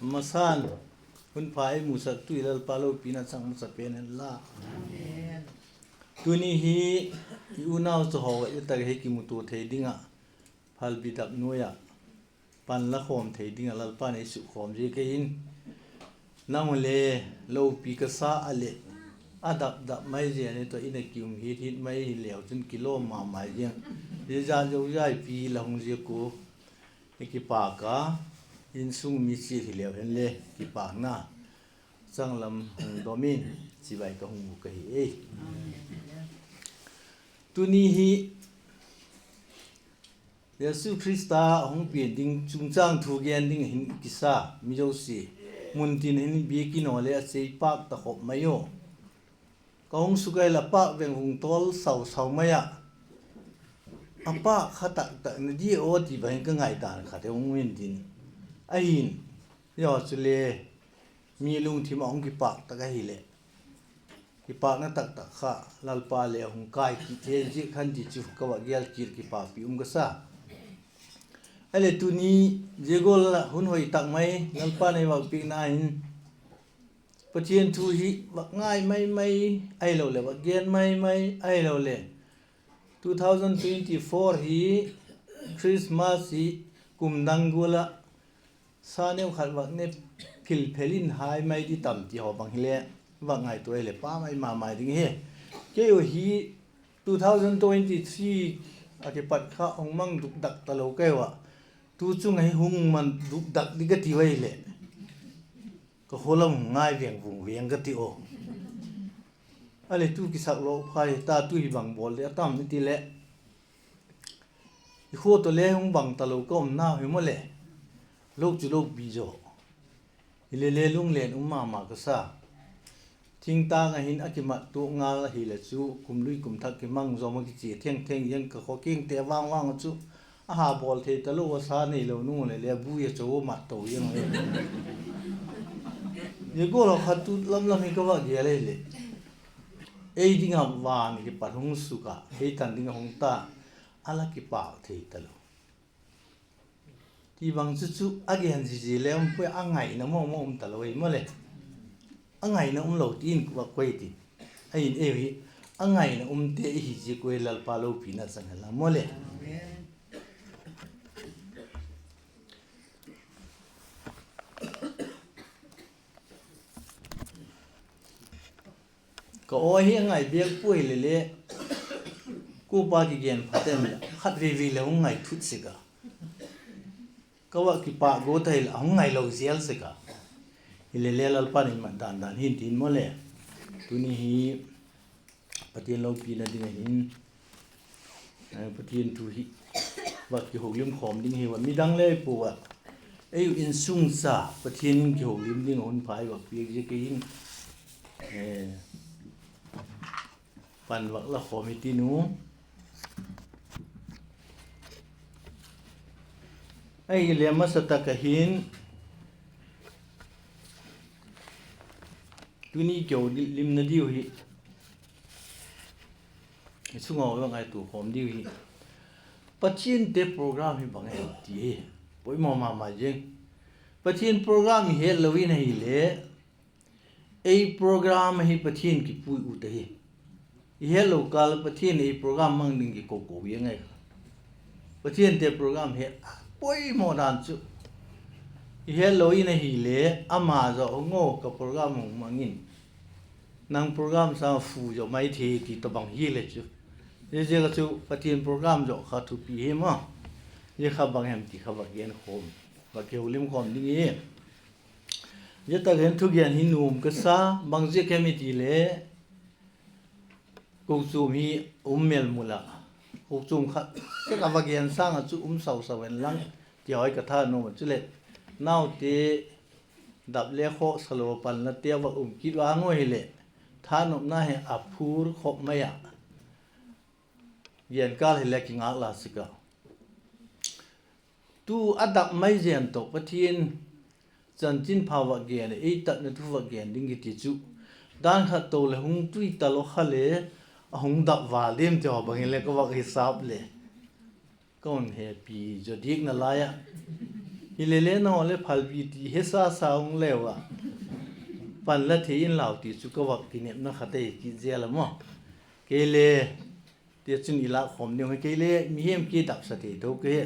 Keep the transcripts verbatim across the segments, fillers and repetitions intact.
Masan, hun pha ei musak tu i Lalpa lopina chang masa pen hen la. Tuni hi i unau chu haw i tak hi kimutua thei ding ah, phalbi dap nuai ah pan la khawm thei ding ah Lalpa'n ei sukkhawm ziak ahi in, nang u le lopi ka sa a leh, a dap dap mai zia ni tawh in a kium hit hit mai hileu chun kilawm ma mai ziang. Zia zia zo zia pi la hung ziak u i kipâk a, insung mi chiat hileu hen le kipâkna changlam hung dom in, chibai ka hung mu ka hi ei. Tuni hi Jesu Khrista hung pian ding chungchâng thu gen ding hin kisa mi zosia, muntin hin biakin haw leh a chei pâk ta khop mai u. Ka hung suk a hile pâk veng vung tawl sau sau mai ah, a pâk kha tak tak na di aw ti bang in ka ngaidan khat hung um intin, ahi'n, zia chule mi lungthim ah hung kipâk tak ahileh, kipâkna tak tak kha Lalpa le hung kai kit thei ziak khan ti chu ka va gel kit, kipâkpi um ka sa. Ahileh tuni zia gual hun hoi tak mai Lalpa'n ei vak piakna hin Pathian thu hi vak ngai mai mai, ahiloleh vak gen mai mai, ahiloleh two thousand twenty-four hi Christmas hi kum dang gual ah sa neu khat vak ne phil phel in hai mai di tam ti haw bang hile, vak ngaitua leh pha mai ma mai ding hi. Kei u hi two thousand twenty-three a kipat kha hung mang dukdak talo kei ua, tu chung ahi hung mang dukdak di ka ti ua hileh, ka khaw lam ngai veng vung veng ka ti aw. Ahileh tu kisak lo pha hi ta, tu hi bang bawl di a tam i ti leh, i khua tawh le hung bang talo ka umnau hi maw leh, lo chu lopi zaw. Hilele lunglen um ma ma ka sa. Thingtâng ah hin a kimat tuak ngal ahile chu kum lui kum thak kimang zawm a kichia theng theng ziang, ka khaw kiangte vang vang ah chu a ha bawl thei talo a, sa neilo nung leh le bui a cho a mat to ziang hi. Zia gual haw kha tu lam lam hi ka va gel ahileh, ei ding ah van kipat hung suk ah ei tan ding a hung ta, a la kipâk thei talo ti bang chu chu a gen zia zia le um puai, a ngaina mawng mawng um talo hi maw leh. A ngaina umlo ti in kua koi ti. Ahi'n ei hi a ngaina umte i hi ziak ua Lalpa lopina chang hen la maw leh. Ka aw hi a ngai bêk puai hilele, kuapa kigen phaten khatvei vei le hung ngai thut sek a, ka va kipâk go ta hile a hung ngailo zel sek a. Hilele Lalpa'n ei mat dan dan hi'n tin maw leh. Tuni hi Pathian lopina ding ahi'n, Pathian thu hi va kiholimkhawm ding hi ua, midang le pua a, ei u insung cha Pathian in kiholim ding a hun pha i va piak ziak ahi'n, pan vak la khawm hi tin u. Ahile masa tak ah hin tuni kiholimna diu hi, i sung ah ngaitua khawm diu hi, Pathiante program hi bang ahem ti hi poimaw ma ma zing. Pathian program i hetlo in ahile, ei program ahi Pathian kipui ut ahi. I hetlo kâl Pathian ei program mang ding kiko ko hi a ngai kha. Pathiante program het a poimaw dan chu, i hetlo in ahile, ama zaw hung aw ka program hung mang in, nang program sâng a fu zaw mai thei ti tawhbang hile chu, ziaziak a chu Pathian program zaw kha thupi hi maw. Zia kha bang hem ti kha va gen khawm, va kiholimkhawm ding hi. Zia tak hin thugen hi nuam ka sa, bang ziak hem i ti le, kochuam hi um mêlmul ah, kochuam khat tak a va gen sâng ah chu um sau sau hen lang ti haw hi ka tha nuam a, chuleh naute dap le khawksa lo a panlate a va um kit vang u hileh, thanopna hi a phur khop mai ah, gen kâl hile kingâk la sek a. Tu a dap mai zen tawh Pathian chanchinpha va gen, ei tatna thu va gen ding kiti chu, dan khat to leh hung tui talo kha le, a hung dap val diam ti haw bang hile ka va hisap leh, ka hun hepi zaw diak nalai ah, Hilele nanghaw le phalbi ti hesa sa ung leu a, pan la thei in lau ti chu ka vak kinepna khat ahi kit zel a maw. Kei le tichun i lâk khawm ding hi, kei le mihem ki dap sa thei tho ka hi.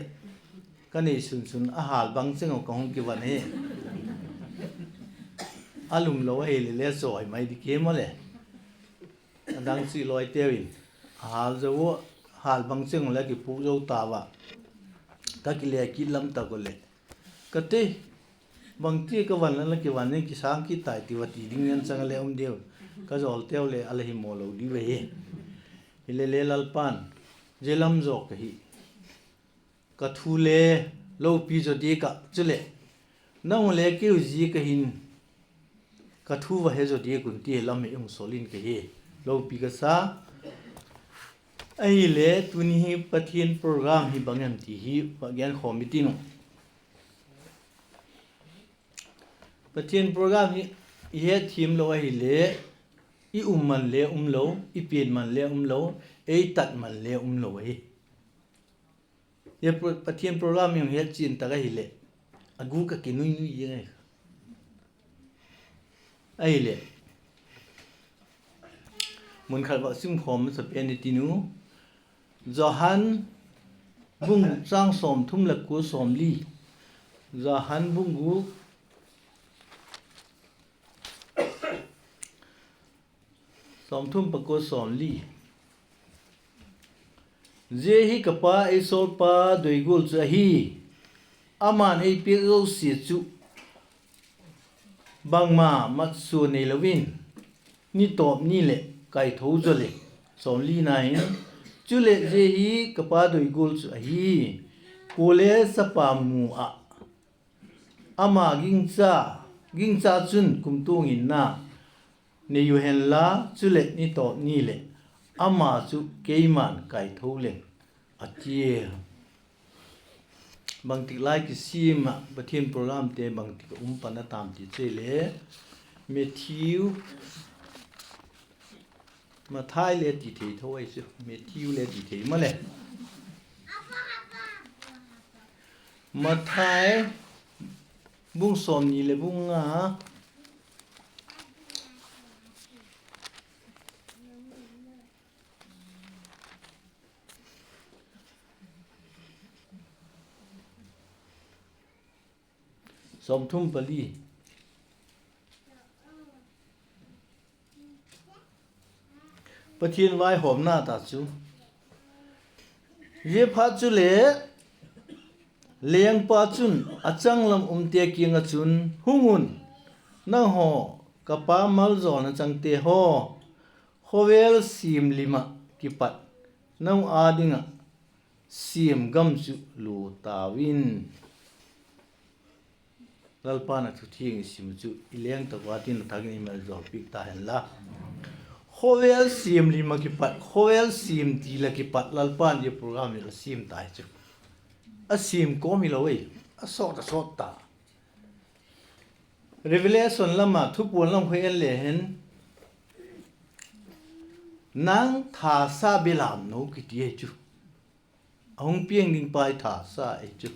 Ka nei sun sun a hâl bang cheng u ka hung kivan hi. A lum lo ahilele chawi mai di ki maw le. A dang chi lawiteu in a hâl zo u, hâl bang cheng u le kipuk zo tau a, ka kile kit lam tak u leh, ka ti, bangti ka van la la kivan in kisâng kit tai ti va ti ding ngen chang a le um diu, ka zawlteu le a la hi maw lo diu ahi. Hilele Lalpa'n zia lam zawk ahi, ka thu le lopi zaw diak ah chuleh nang u le keu ziak a hin ka thu va he zaw diak un ti lam hi hung sawl in ka hi, lopi ka sa. Ahile tuni hi Pathian program hi bang em ti hi va gen khawm i tin u. Pathian program hi i hetthiam lo ahile, i um man le um lo, i pian man le um lo, ei tat man le um lo ahi. Pathian program i hung hetchian tak ahileh, a gûk a kinui nui ding ahi. Ahileh, mun khat va sim khawm masa pen i tin u. Johan bung châng sawmthum leh kua, sawmli. Johan bung guk, sawmthum pakua, sawmli. Zia hi ka Pa ei sawlpa doi gual chu ahi, ama'n ei piak zosia chu bangma matsua neilo in, ni tawp ni leh kaitho zaw leng. Sawmlina hin, chuleh zia hi ka Pa doi gual chu ahi, kuale chapa mu ah ama gingcha, gingcha chun kumtuang hinna nei u henla, chuleh ni tawp ni leh ama chu keima'n kaitho leng, a tia. Bangtik lai kisiam ah Pathian programte bangtik a um pan a tam ti chu le, Matthai, Matthai le ti thei tho ahi chu, Matthew le ti thei maleh. Matthai bung sawmni leh bung nga, sawmthum pali. Pathian vaihawmna ta chu. Ziaphat chule, lengpa chun a changlam umte kiang ah chun, Hung un, nanghaw ka Pa maljawlna changte haw, khawvel siam lim ah kipat nang â ding ah siam gam chu lua tau in. Lalpa'n a thu thiang i sim chu i leng tak ua tin a thak in i maljawlpiak ta henla. Khawvel siam lim ah kipat, khawvel siam til ah kipat Lalpa'n zia program hi a siam tai chu. A siam kawm hilo ei, a sawt a sawt ta. Revelation lam ah, Thupuan lam kha en le hen, nang thasa belam no kiti ahi chu. A hung piang ding pa hi thasa ahi chu.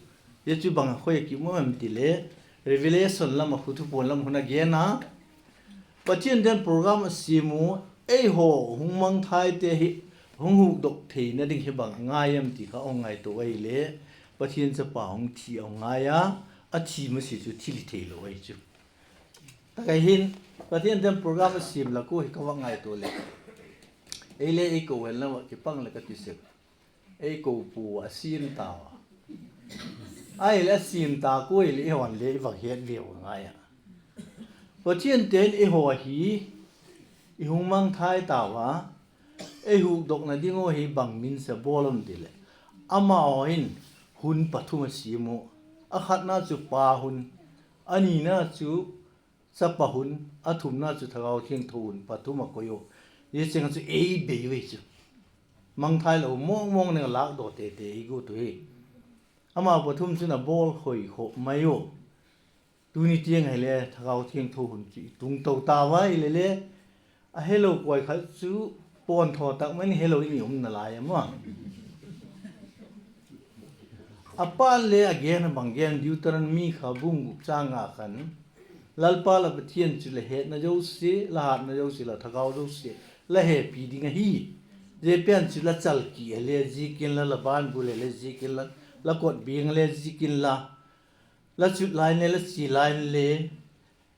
Zia chu bang a khoi a kimu em ti le, Revelation lam ah khu, Thupuan lam khun a gen a, Pathian den program a siam u, eihaw hung mangthaite hi hung hukdok theina ding hi bang a ngai em ti kha a hung ngaitua ahile, Pathian chapa hung thi a hung ngai a, a thi masia chu thil hi theilo ahi chu. Tak ahin, Pathian den program a siam lak ua hi ka va ngaitua leh, ei le ei ko en lam ah kipang leh ka ti sek. Ei ko pua a siam tau a. Ahileh a siam ta kua hileh eihaw'n le i va het viau a ngai a. Pathian ten eihaw hi i hung mangthai tau a, ei hukdokna ding ua hi bang min sa bawl am ti leh, amahaw hin hun pathum a siam u. A khatna chu pa hun, a nina chu chapa hun, a thumna chu Thagau Thiangtho hun, pathum a koi u. Zia cheng ah chu ei bei u ahi chu. Mangthai lo mawngmawng ding a lâkdaw tete i gut u hi. Amau pathum chun a bawl khoi khop mai u. Tuni tiang ahile Thagau Thiangtho hun chu i tung to tau a hile le, a helo kuai khat chu pawnthaw tak mai in helo in i um nalai a maw. A pa'n le a gen a bang gen, Deuteronomy kha bung guk châng nga khan, Lalpa la Pathian chu la hetna zosia, la hâtna zosia, la thagau zosia la hepi ding ahi. Zia pen chu la chalki a le ziak inla, la ban bul a le ziak inla, la kot biang a le ziak inla, la chut lai inle, la chia lai inle,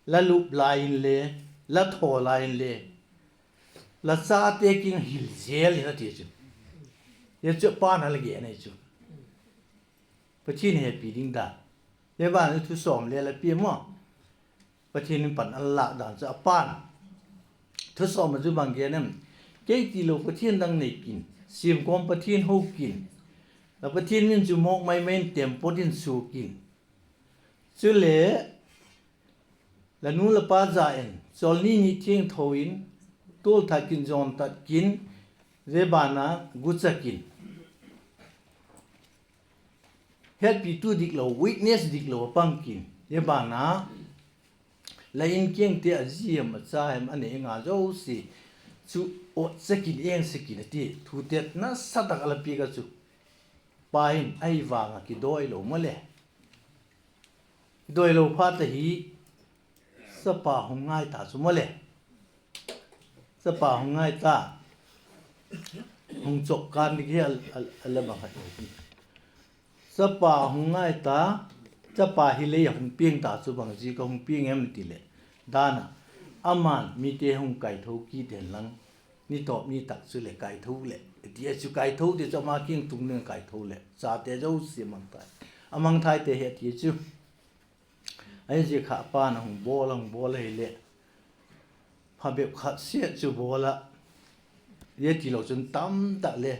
la lup lai inle, la thaw lai inle, la chate kiang hil zel in a ti chu. Zia chu a pa'n a la gen ahi chu. Pathian hepi ding dan. Zia ban thu sawm le la pia maw. Pathian in pan a la lâk dan chu a pa'n. Thu sawm a chu bang gen em? Kei tilo pathian dang nei kin, siamkawm pathian ho kin, la Pathian min chu mawk mai mai in tem pot in suak in. Chule, la nu la pa za in, chawlni ni thiangtho in, tual that kin, zawn that kin, zia ban a gucha kin, hetpitu diklo, witness diklo a pang kin, zia ban a la inkiangte a zi em, a cha em, a nei nga zosia chu otsak in, engsak in a ti. Thute nasa tak a la piak a chu. Pa in ahi vang a kidawilo maw le. Kidawilo phat a hi, chapa hung ngai ta chu maw le. Chapa hung ngai ta. Hung chawk kan ding hi a, a, a la bang khat. Chapa hung ngai ta, chapa hi lei a hung piang ta chu bang ziak a hung piang em ti leh, dan a, ama'n mite hung kaitho kit hen lang, ni tawp ni tak chu leh kaitho leh, ti a chu kaitho ti chu ama kiang tung ding a kaitho leh, chate zosia mangthai, a mangthaite hi a ti chu. Ahi zia kha a pa'n a hung bawl, a hung bawl ahileh, phabep khat sia chu bawl a, zia tilo chun tamtak le,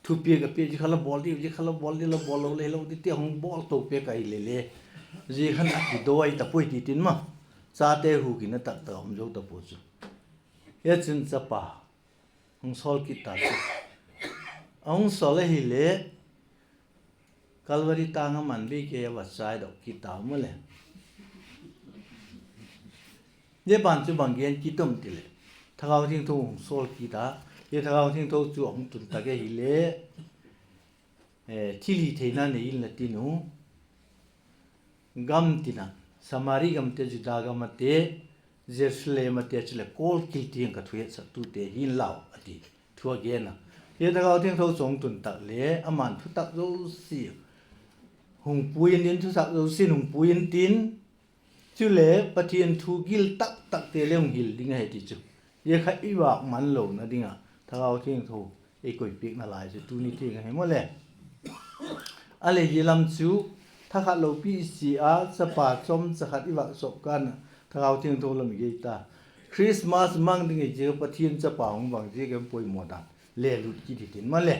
thupiak a piak, zia kha la bawl di, zia kha la bawl di, la bawl lo le lo di ti a hung bawl to pek ahile le, zia khan a kidawi ta puai ti tin maw, chate hukna tak tak a um zo ta pua chu. Zia chun chapa hung sawl kit ta chu. A hung sawl ahile, Calvary tâng a man bei kei a va chaidok kit ta maw le. Zia ban chu bang gen kit um ti leh, Thagau Thiangtho hung sawl kit a, zia Thagau Thiangtho chu a hung tun tak ahile, thilhitheina nei inla tin u, gam tin a, Samari gamte, Juda gam ate, Jerusalem ate chuleh kawlkil tiang ka thuhetsaktute hi'n lau a ti, thu a gen a. Zia Thagau Thiangtho chu hung tun tak le, ama'n thutak zosia hung pui intin, thutak zosia hung pui intin, chule Pathian thu gil tak takte le hung hil ding ahi ti chu. Zia kha i vâk man lona ding ah Thagau Thiangtho ei koipiakna lai chu tuni tiang ahi maw le. A leh zia lam chu thakhat lopi i sia a, chapa chawmcha khat i vâk sawp kan a, Thagau Thiangtho lam i gei ta. Christmas mang ding i zia Pathian chapa hung vang ziak em poimaw dan le lut kit hitin maw le.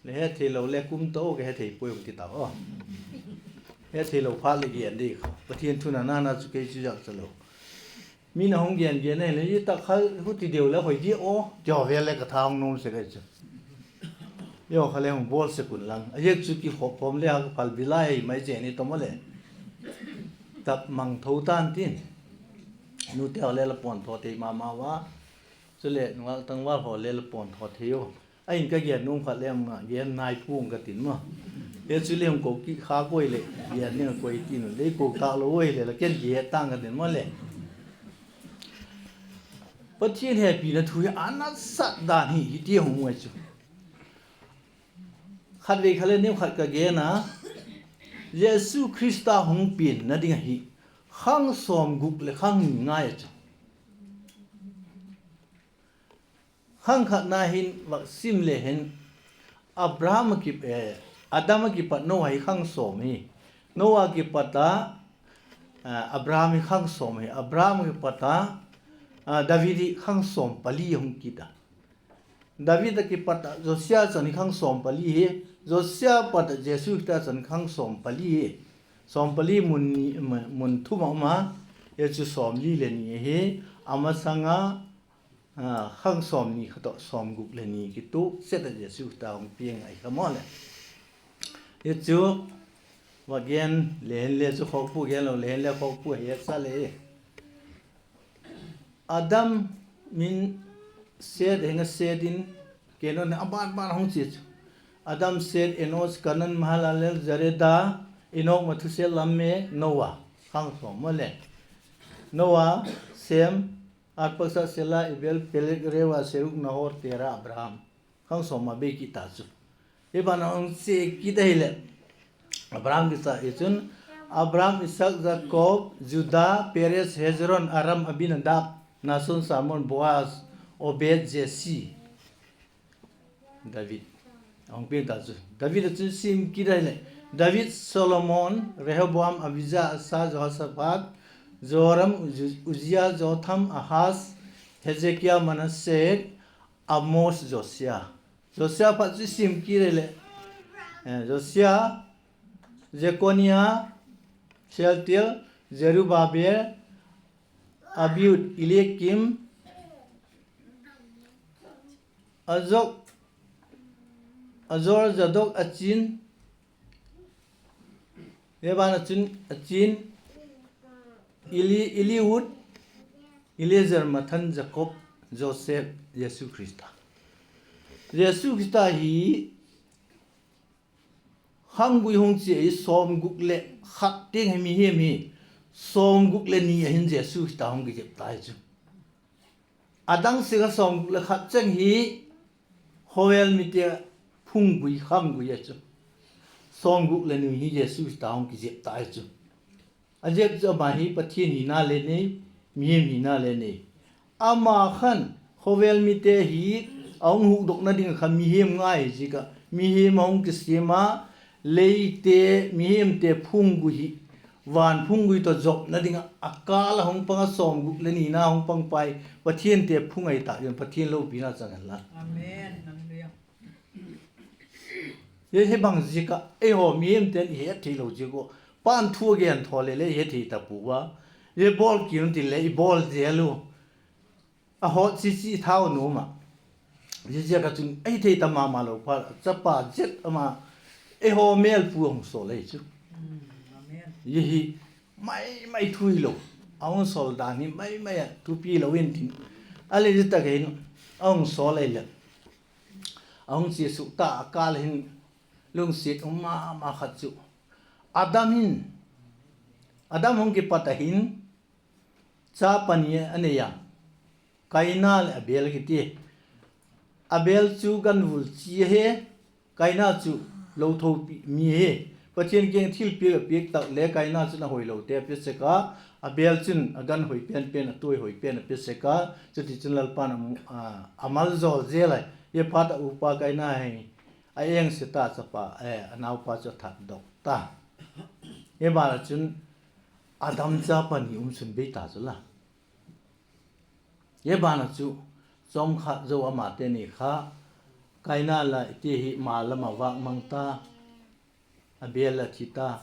Le hetheilo le kum to ka hethei puai um ti tau a. Hetheilo phat leh gen di kha, Pathian thu na na na chu kei chu zak cha lo. Min a hung gen gen ahile, i tak kha huti deu le hoi di aw, ti haw vel le ka tha hung nuam sek ahi chu. Zia kha le hung bawl sek un lang, a ziak chu kikhop khawm le a ka phalbi lai mai zen i tawm a leh, tak mang tho tan tin. Nute haw le la pawnthaw thei ma ma ua, chuleh nungak tangval haw le la pawnthaw thei u. A in ka gen nuam khat le, a gen nai pua'ng ka tin maw. Zia chu le hung ko kit kha koi leh gen ding a koi tin u, lei ko tâk lo ahile la ken kihet tang ka tin maw le. Pathian hepina thu hi a nasat dan hi hiti a hung um ahi chu. Khatvei kha le neukhat ka gen a, Jesu Khrista hung pianna ding ahi, khang sawmguk leh khang ni ngai a chu. Khang khatna hin vak sim le hin, Abraham a ki, eh, Adam a kipat Noah hi khang sawm hi. Noah a kipat a, eh, Abraham hi khang sawm hi. Abraham a kipat a, ah, David hi khang sawm pali hung kit a. David a kipat a Josia chan hi khang sawm pali hi. Josia pat a Jesu Khrista chan khang sawm pali hi. Sawm pali mun ni, mun thum a um a. Zia chu sawmli leh ni ahi. A masang a, ah, khang sawmni kha tawh sawmguk leh ni kituak set a Jesu Khrista hung piang ahi kha maw le. Zia chu va gen le hin le chu khawkpu gen lo le hin le khawkpu a hetsa le. Adam in Set heng a Set in, Kenan a ban ban hung chia chu. Adam, Seth, Enosh, Kenan, Mahalalel, Jareda, Enok, Methuselah, Lamek, Noah. Khang sawm maw le. Noah, Shem, Arpaksad, Shelah, Eber, Peleg, Reu, Serug, Nahor, Terah, Abraham. Khang sawm ma bei kit ta chu. Hi ban a hung chia kit ahileh, Abraham kicha hi chun, Abraham, Isak, Jakob, Judah, Perez, Hezron, Aram, Abinadab, Nahson, Salmon, Boaz, Obed, Jesse, David. A hung piang ta chu. David a chun sim kit ahileh, David, Solomon, Rehoboam, Abija, Asa, Jehoshaphat, Jehoram, Uzi-, Uzia, Jotham, Ahaz, Hezekia, Manasseh, Amos, Josia. Josia phat chu sim kit ahileh, eh, Josia, Jekonia, Shealtiel, Zerubbabel, Abiud, Eliakim, Azok, Azor, Zadok, Achin, Eban a chun Achin, Eli, Eliud, Eleazar, Mathan, Jakob, Joseph, Jesu Khrista. Jesu Khrista hi khanggui hung chia hi sawmguk leh khat tiang hi mihiam hi, sawmguk leh ni a hin Jesu Khrista hung kizep ta hi chu. A dang sek a sawmguk leh khat cheng hi khawvel mite phunggui khanggui a chu. Sawmguk leh ni hi Jesu Khrista hung kizep ta hi chu. A zep chu ama hi Pathian hina le nei, mihiam hina le nei. Ama khan khawvel mite hi a hung hukdokna ding ah kha mihiam ngai ziak ah, mihiam a hung kisiam a, leite, mihiamte phunggui hi, van phunggui tawh zopna ding ah a kâl a hung pang a, sawmguk leh nina hung pang pai, Pathiante phung ahi ta in Pathian lopina chang hen la. Hi, hi bang ziak ah, eihaw mihiamte'n i het theilo ziak uh, pa'n thu a gen thaw le le i het thei ta pua. Hi bawl kit un ti le i bawl zel u. A hawt chichi thau nuam ah. Ziaziak ah chun ei thei ta ma ma lo phat, chapa zet ama, eihaw mêlpu a hung sawl ahi chu. Hi hi mai mai thu hilo, a hung sawl dan hi mai mai a thupi lo intin, a le zia tak hin a hung sawl ahileh, a hung chia suk ta a kâl hin lungsiat um ma ma khat chu, Adam hin, Adam hung kipat a hin cha pani a nei a, Kaina leh Abel a kiti. Abel chu ganvul chi ahi, Kaina chu lo thopi mi ahi. Pathian kiang thilpiak a piak tak le Kaina chun a hoilote a pe sek a, Abel chun a gan hoi pen pen, a tuai hoi pen a pe sek a, chutichun Lalpa'n a, a maljawl zel a, zia phat ah upa Kaina hi a eng se ta, chapa, a naupa chu a thatdok ta. Hi ban ah chun Adam cha pani um sun bei ta chu la. Hi ban ah chu chawmkhat zo amate ni kha, Kaina la i ti hi ma lam a vâk mang ta, Abel la thi ta.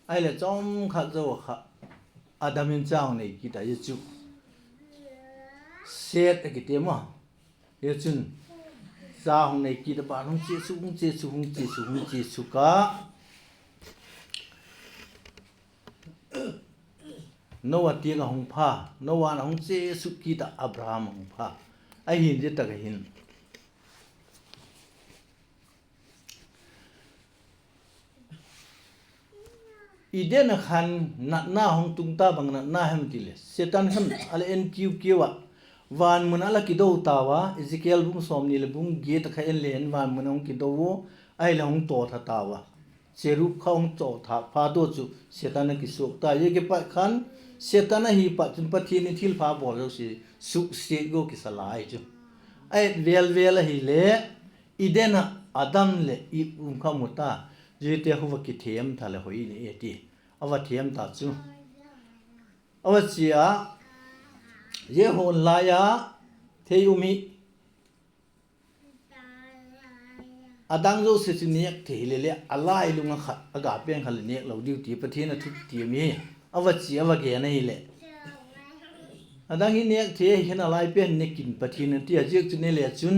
Ahileh chawmkhat zo a kha Adam in cha hung nei kit a, zia chu Seth a kiti maw. Hi chun cha hung nei kit a, ban hung chia suk, hung chia suk, hung chia suk, hung chia suk a Noah tiang a hung pha, Noah in a hung chia suk kit ah Abraham a hung pha. Ahin zia tak ah hin Eden ah khan natna hung tung ta, bang natna hem ti leh, Setan khan a la en kiu kiu ah, van mun ah la kido tau a, Ezekiel bung sawmni leh bung giat ah kha en le en, van mun ah hung kido u, ahileh hung tawtha tau a. Cherub kha hung tawtha phat un chu Setan a kisuak ta. Zia kipat khan Setan ahi pat chun Pathian in thilpha bawl zosia suksiat gua kisa lai chu. A et vel vel ahileh, Eden ah Adam leh Eve um kha mu ta, ziate khu va kithem tha leh hoi ni e ti. A va thiam ta chu. A va chia a, zia hun lai a thei um hi a dang zosia chu nêk thei hile le, a lailung ah khat a ga pen kha leh nêk lo diu ti Pathian a thutiam hi. A va chia a va gen ahileh, a dang hi nêk thei ahi khan a lai pen ne kin Pathian a ti a, ziak chu ne le chun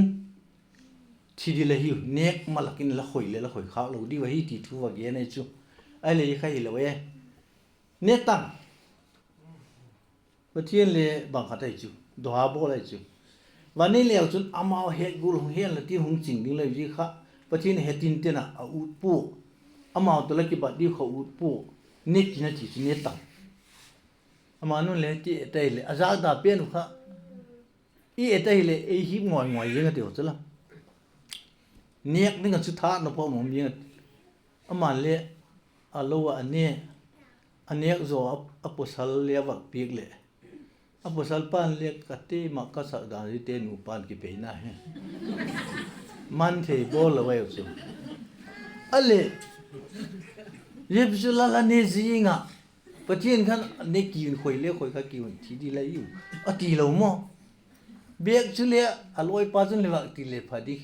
thi ding la hiu, nêk ma lak in la khoi leh la khoi khâk lo diu ahi ti thu va gen ahi chu. Ahileh kha hilo e. Ne tang. Pathian le bang khat ahi chu, doha bawl ahi chu. Va ne leu chun amau het gual hung hen la ti hung ching ding la hi kha. Pathian hetinten ah a ut pua, amau tawh la kibat diu kha ut pua, ne kin a ti chu ne tang. Ama nun le ti et ahileh a zak da pen uh kha i et ahileh ei hip ngawi ngawi zing a tiu chu la. Nêk ding ah chu tha na pawm um zing a ti. Aman le a lo ah a ne, a nêk zaw a, a pawsal le a vak piak leh, a pawsal pa'n le, ka te mak ka sak dan zite nupa'n kipeina hi man thei bawl lo ai u chu. A leh, zia pi chu la la ne zing ah, Pathian khan ne ki un, khoi le khoi kha ki un, thi di la iu, a ti lo maw. Bêk chu le, a lawipa chun le vak ti le pha di.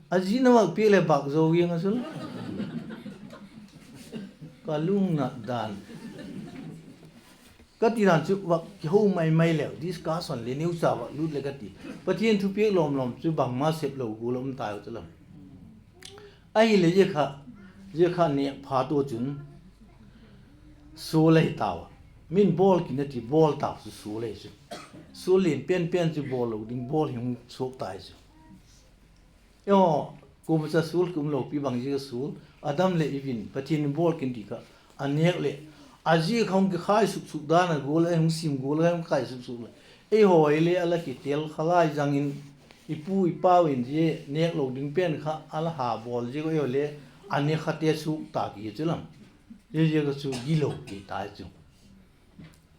A zi'n a vak piak leh bak zo zing a chu la. Ka lungnat dan, ka ti dan chu vak kiho mai mai leu, discussion le neucha vak lut leh ka ti. Pathian thupiak lawm lawm chu bangma sep lo gual um tai u chu la. Ahileh zia kha, zia kha nêk phat u chun sual ahi tau a. Min bawl kin a ti, bawl tau chu sual ahi chu. Sual lian pen pen chu bawl lo ding, bawl hi hung suak tai chu. Eihaw, kuama cha sual ki um lo pi bang zia ka sual, Adam leh Evi in Pathian in bawl kin ti kha, a nêk leh, a zia kha hung kikhai suk suk dan a gual, ei hung sim gual a hung khai suk suk leh, eihaw i le a la kitel kha lai zang in, i pu i pau in zia nêk lo ding pen kha a la ha bawl ziak u eihaw le, a ne khate suk ta ki chu lam. Zia ziak a chu gilo ki tai chu.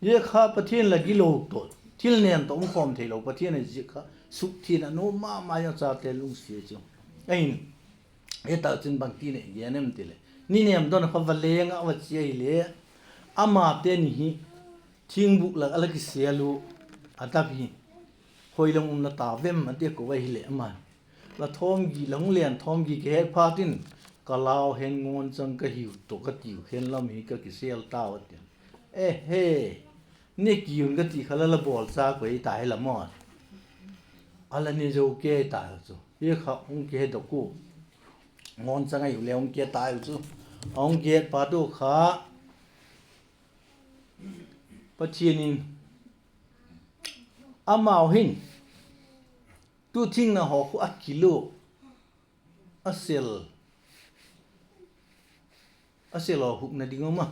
Zia kha Pathian la gilo tawh, thil nêm tawh um khawm theilo Pathian a zia kha sukthiang a nuam ma ma a, chate lungsiat chu. Ahin, hi tak chun bangtin a gen em ti leh, ni nêm dawn kha va leng ah va chia ahileh, amate ni hi thingbuk lak a la kisêl u, a dap hi, hoi lam um la ta vem a ti ko ahileh ama, la thawm gi, la hung len thawm gi ka het phat in, ka lau hen ngawnchang ka hiu tawh ka tiu hen lam hi ka kisêl tau a ti. E he, ne ki un ka ti kha la la bawlchâk ui tai la maw. A la ne zo kei tai chu. Hi kha hung kihedok u. Ngawnchang ahiu le hung ke tai u chu. A hung kihet phat u kha Pathian in amau hin tu thingna haw khu a kil u, a sel, a sel haw hukna ding um a,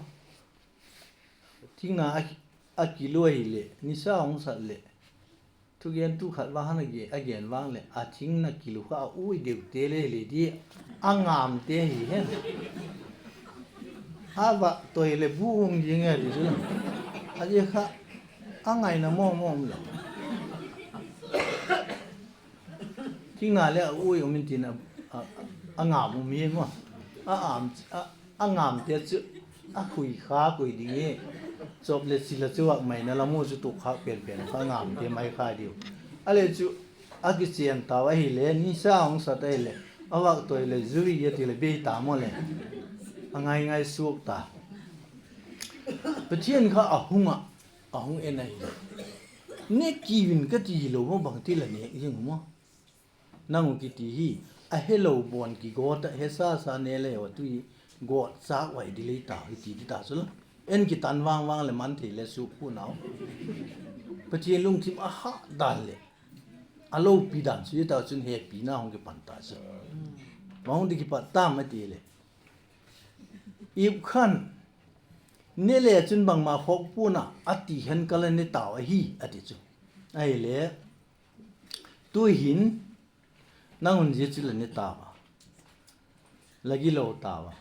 thingna a, a kil u ahileh nisa hung sat leh, thugentu khat vang han a gen, a gen vang leh a thingna kil u kha a ui deute le le di, a ngamte hi hen. A va toi leh bu hung ding e ti chu. A zia kha a ngaina maw maw um lo. Thingna le a ui um intin a, a, a ngam um hi maw. A, a ngamte chu a khui kha khui ding hi. Chop leh sil a chu vak maina lam u chu tuk khâk pen pen kha a ngamte mai kha diu. A leh chu a kichian tau ahileh nisa hung sat ahileh, a vak toi leh zui a ti leh bei ta maw leh, a ngai ngai suak ta. Pathian kha a hung ah, a hung en ahi. Ne ki un ka ti lo maw, bangti la ne zing maw. Nang u kiti hi, a helo bawn kigawt ah hesa sa ne leu a tu hi, gawt châk vai di lei ta hi ti di ta chu la. En kitan vang vang leh man thei le suk pu nau. Pathian lungthim a hât dan leh a lopi dan chu hi ta chun hepina hung kipan ta chu. Ma hung di kipat tam a ti leh, Eve khan, ne le chun bangma khawk pua'n a, a ti hen ka la ne tau ahi a ti chu. Ahileh, tu hin nang un zia chu la ne tau a, la gilo tau a,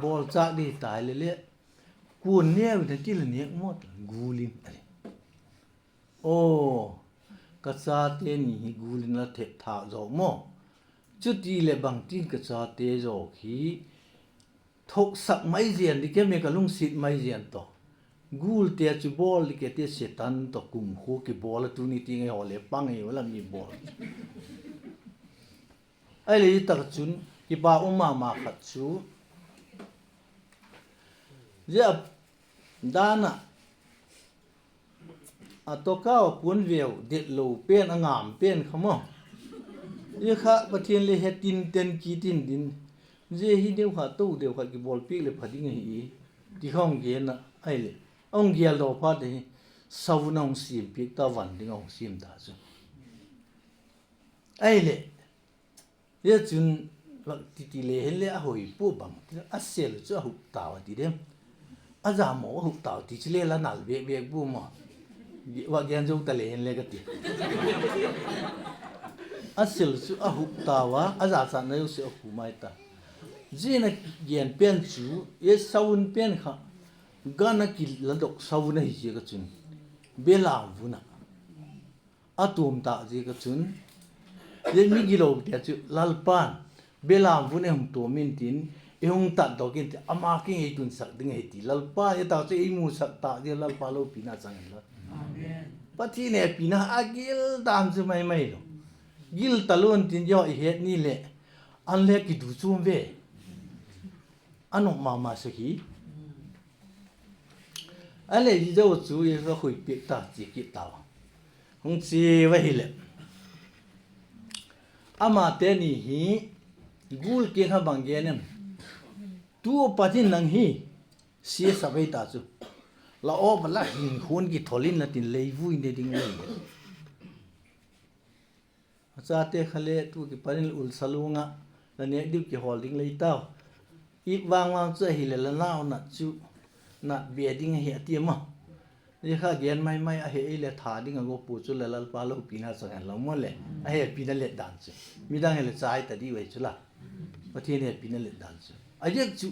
bawlchâk di tai leh leh, kua'n neu in a ti la ne maw, gul in a ti. Aw, ka chate ni hi gul in la thep thâk zaw maw. Chuti leh bangtin ka chate zaw hi thoksak mai ziang di ke me, ka lungsiat mai ziang tawh. Gulte chu bawl di ke ti, Setan tawh kumkhua kibawl a, tuni tiang ei haw le pang ei u la mi bawl. Ahileh hi tak chun kipak um ma ma khat chu, zia dan ah a tawkau a puan veu det lo pen, a ngam pen kha maw, zia kha Pathian le hetinten kit in din, zia hi deu kha to deu kha kibawlpiak leh pha ding ahi, ti kha hung gen ah, ahileh a hung geldaw phat hi, savun a hung siampiak ta, van ding a hung siam ta chu. Ahileh, Zia chun, vak ti ti le hinle a hoi pua bang, a sel chu a hup tau a ti dem. A za maw a hup tau ti chu le la nal bêk bêk pua maw. Vak gen zo ta le hinle ka ti. A sel chu a hup tau a, a zachatna zosia a hu mai ta. Zia a gen pen chu, e saun pen kha, gan a kiladok saun ahi ziak a chun, belam vun ah a tuam tâk ziak a chun, zia migilote chu Lalpa'n, belam vun ei hung tuam intin, ei hung tatdok intin, ama kiang ei tunsak ding ahi ti Lalpa, zia tak chu ei musak tâk ziak Lalpa lopina chang hen la. Pathian hepina a gil dan chu mai mai lo. Gil talua intin, zia i het ni leh, an le kidu chuam ve. A nop ma ma sek hi. A le zia zo chu i la khui piak ta, chia kit tau. Hung chia va hileh, amate ni hi gul kiang kha bang gen em? Tu a pat in nang hi sia sa vei ta chu, la aw va la hinkhuan kithol in la tin, lei vui ne ding lei. A chate kha le tu kipat in ulsa luang ah, la nêk diu kihawl ding lei tau. Ip vang vang chu ahileh la nau nat chu, nat be ding ahi a ti maw. Zia kha gen mai mai ahi, ei le tha ding a go pua chu leh Lalpa lopina chang hen la maw leh. A hepina let dan chu, midang hileh chai ta diu ahi chu la. Pathian hepina let dan chu a ziak chu,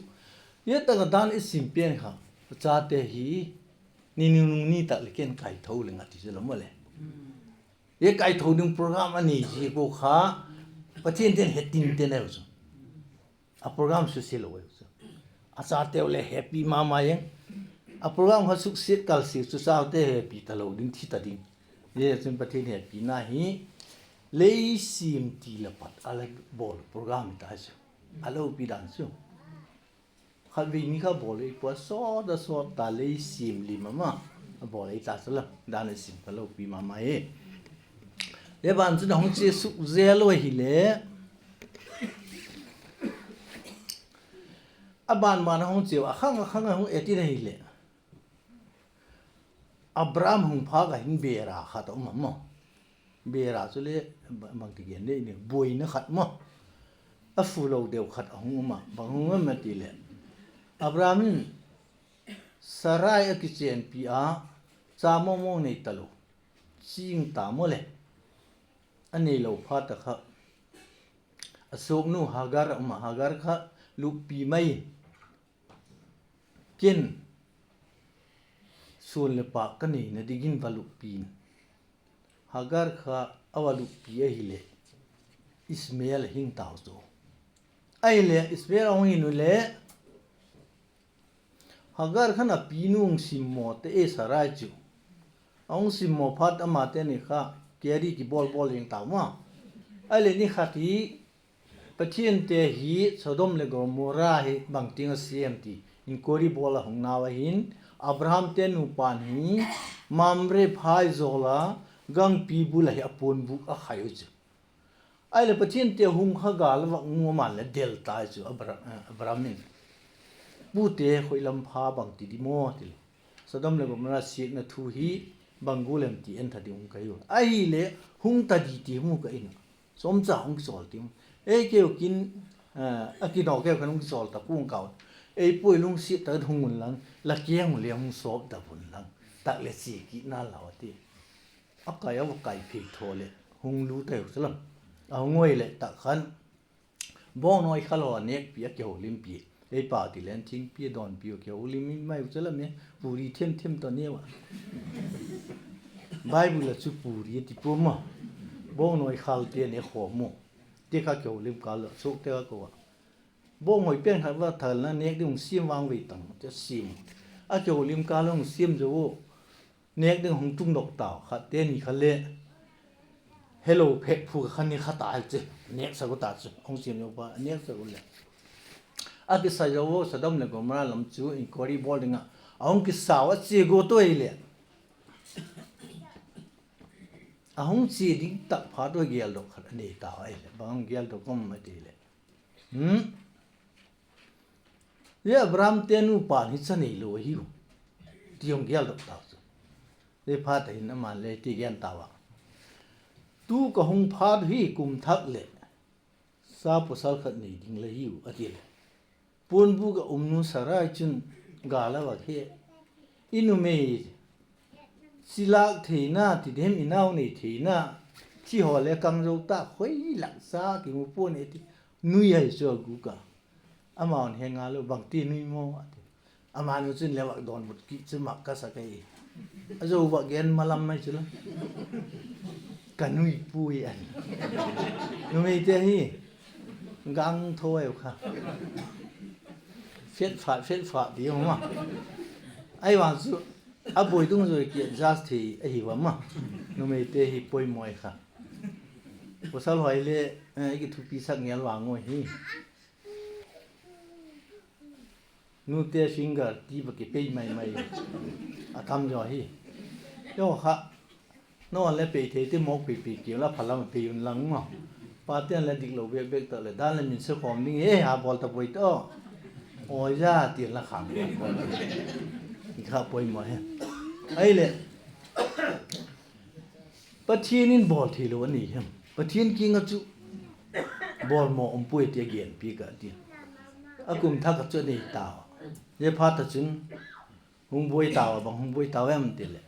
zia tak a dan i sim pen kha, a chate hi ni nunung ni tak leh ken kaitho leng a ti chu la maw leh. Zia kaitho ding program a nei ziak u kha, Pathian tin he tin te neu chu, a program susia lo u chu, a chateu le hepi ma ma ing. A program kha suksiat kalsiat chu chaute hepi talo ding, thi ta ding. Zia chun Pathian hepina hi, lei sim ti la pat a la bawl program hi ta chu, a lopi dan chu. Khatvei ni kha bawl ei pua, sawt a sawt ta, lei sim lim a ma a bawl ei ta chu la, dan a sim kha lopi ma ma hi. Zia ban chun a hung chia suk zel u ahileh, a ban ban a hung chiau a khang a khang a hung et in ahileh, Abraham hung phâk a hin bera khat a um a maw. Bera chu le bangti gen le ni, buaina khat maw, a fu lo deu khat a hung um a, bang hung um a ti leh, Abraham in Sarai a kichenpi a, cha mawngmawng nei talo, ching ta maw leh. A neilo phat a kha, a suaknu Hagar a um a, Hagar kha luppi mai in, ken suan leh pâk ka neina dingin va luppi in, Hagar kha a va luppi ahileh, Ismael a hing tau chu. Ahileh Ismael a hung hin u leh, Hagar khan a pinu hung simmaw te e Sarai chu. A hung simmaw phat amate ni kha, kiari kibawl bawl zing tau ma. Ahileh ni khat hi, Pathiante hi Sodom leh Gomora hi bangtiang a siam ti inquiry bawl a hung nau ahin, Abrahamte nupa'n hi Mamre phaizawl a gangpi bul ahi a puanbûk a khai u chu. Ahileh Pathiante hung kha gâl a vak mu a, ama'n le del tai chu, Abra-, Abraham in, pute, khoi lam pha bangti di maw ti leh, Sodom leh Gomora siatna thu hi bang gual em ti en tha ding um ka hiu. Ahileh hung ta di ti mu ka in a, chawmcha hung kichawl ti mu. Ei keu kin, a kinawk keu khan hung kichawl ta pua'ng kau. Ei puai lungsiat tak hung unlang, la kiang u le hung sawp ta unlang, tak leh chia kit nal lau a ti. A kai a va kai phei thaw leh hung lut teu chu lam. A hung ui leh tak khan, bawngnawi khal haw a nêkpi a kihoulimpi. Ei pau ti leh thingpi a dawnpi u kihoulim mai u chu lam e, puri thiam thiam tawh neu a. Bible a chu puri a ti pua maw. Bawngnawi khalte nêk khawm u. Ti kha kihoulim kâl a suakte kha ko a, bawngnawi pen khat va thal na nêk ding hung siam vang vei tang, ti a siam. A kihoulim kâl a hung siam zo u. Nêk ding hung tungdok tau, khatte ni kha le, helo phek phu kha ni kha ta chu, nêksak u ta chu, hung siam zo pa, nêksak u leh, a kisa zo u, Sodom leh Gomora lam chu inquiry bawl ding ah a hung kisa u a chia guat u ahileh, a hung chia ding tak phat u geldok khat a nei tau ahileh, bang hung geldok um a ti leh, Zia Abrahamte nupa'n hi cha neilo ahiu, ti hung geldok tau chu. Zia phat a hin ama'n le ti gen tau a, tu ka hung phat hi kum thak leh cha pawsal khat nei ding la hiu, a ti le. Puanbûk ah um nu Sarai chun, Gâl a vak he, i numei chilâk theina ti diam, i nau nei theina, thi haw le kang zo ta, khoi lak cha kimu pua'n e, ti nui ahi chu a gûk a. Amau'n he ngal u, Bangti nui maw? a ti. Amanu chun le vak dawn mut kit chu mak ka sak ahi. A zo vak gen malam mai chu la, Ka nui puai, a ti. Numeite hi gang tho ai u kha, fet phat, fet phat ti um a. Ahi vang chu a buai dungzui ki adjust thei ahi va ma. Numeite hi poimaw kha. Pawsal hoi le, eh, i kithupisak ngel vang u hi. Nute finger tip a kipei mai mai a tam zaw hi. Zia kha, nang le pei thei ti mawk pipi kiu la, phalam pei un lang maw. Pate'n le diklo bêk bêk tak leh dan leh min se khawm ding e, ha bawl ta puai ta. Awi za ti la kham, kha poimaw hi. Ahileh Pathian in bawl theilo a nei hem? Pathian kiang ah chu bawlmaw um puai ti a genpiak a ti. A kum thak ah chu a nei tau a. Ziaphat ah chun hung buai tau a, bang hung buai tau em ti leh,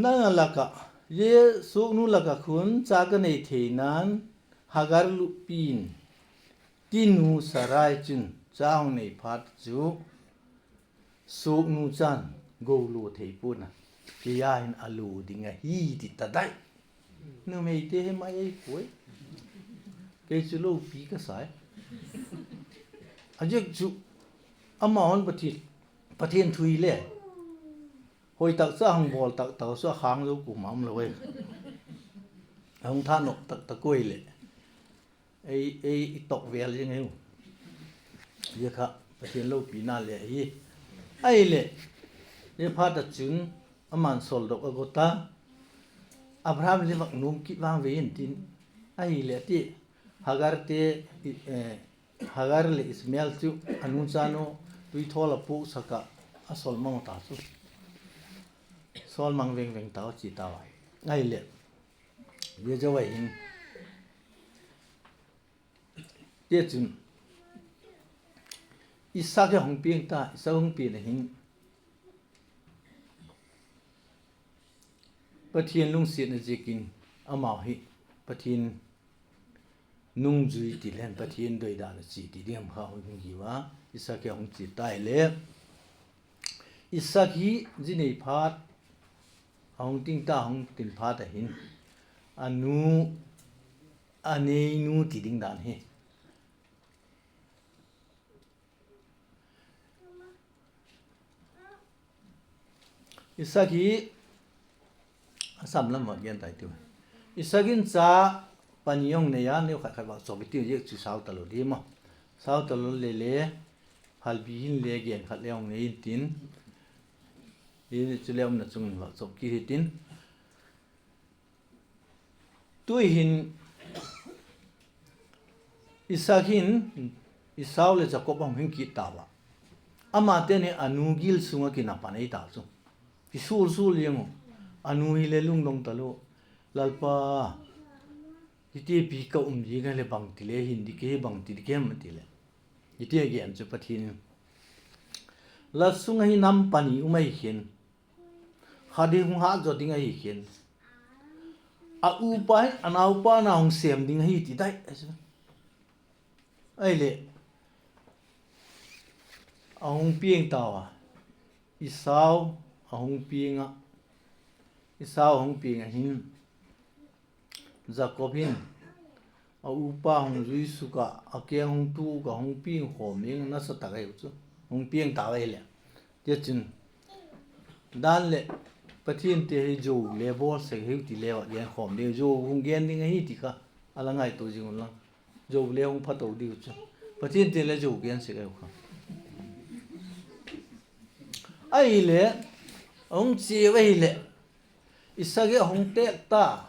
Nang a lak ah, zia suaknu lak ah khun cha ka nei theina'n Hagar luppi in, ti nu Sarai chun cha hung nei phat chu suaknu chan go lua thei pua'n a, kei a hin a lua ding ahi, ti ta dai. Numeite hi mai ei puai. Kei chu lopi ka sai. A ziak chu amau'n Pathian, Pathian thu hile hoi tak cha hung bawl tak tak chu a khang zo kuama um lo e. A hung tha nop tak tak ui leh ei, ei i tok vel zing hiu. Zia kha Pathian lopina le ahi. Ahileh, ziaphat ah chun ama'n sawldok a go ta. Abraham le vak nuam kit vang ve intin, ahileh ti, Hagar te, Hagar leh Ismael chu a nu chan u tuithawl a puaksak ah, a sawl mang ta chu, sawl mang veng veng tau a chi tau a. Ahileh, zia zo a hin tichun Isak hi hung piang ta, Isak hung pian a hin Pathian lungsiatna ziakin amau hi Pathian nungzui ti leng Pathian doidan a chia ti ding am kha hung hiu a, Isak hi a hung chia tai le, Isak hi zi nei phat, a hung ting ta, hung tin phat a hin a nu, a neinu ti ding dan hi Isak hi a sam lam vak gen tai tiu. Isak in cha pani hung nei a, neu khat khat vak chawp i tiu, ziak chu sau talo di maw. Sau talo le le, phalbi hin le gen khat le hung nei intin, hi chu le umna chung in vak chawp kit hitin. Tu'hin Isak hin Esau leh Jakob a hung hing kit tau a. Amate'n hi a nu gil sung ah kinapan ei ta chu, kisul sul ziang u. A nu hile lungdong talo, Lalpa, hitipi ka um zing a leh bangti le hin di ke, bangti di ke hem? a ti leh, hiti a gen chu Pathian in, La sung ah hin nam pani um ahi khin, khat hi hung hat zaw ding ahi khin, a upa hin a naupa na hung sêm ding ahi ti dai. Ahileh a hung piang tau a, Esau a hung piang ah, Esau a hung piang ah hin Jakob hin a upa hung zui suk ah, a keng hung tuk ah, hung piang khawm ding nasa tak ahiu chu, hung piang tau ahileh, tichun dan leh Pathian te hi zo le bawl sek hiu ti le a gen khawm ding, zo hung gen ding ahi ti kha a la ngaitua zing unla, zo le hung phato diu chu, Pathian te le zo gen sek ahiu kha. Ahileh, a hung chia ahileh, Isak hi a hung têk ta,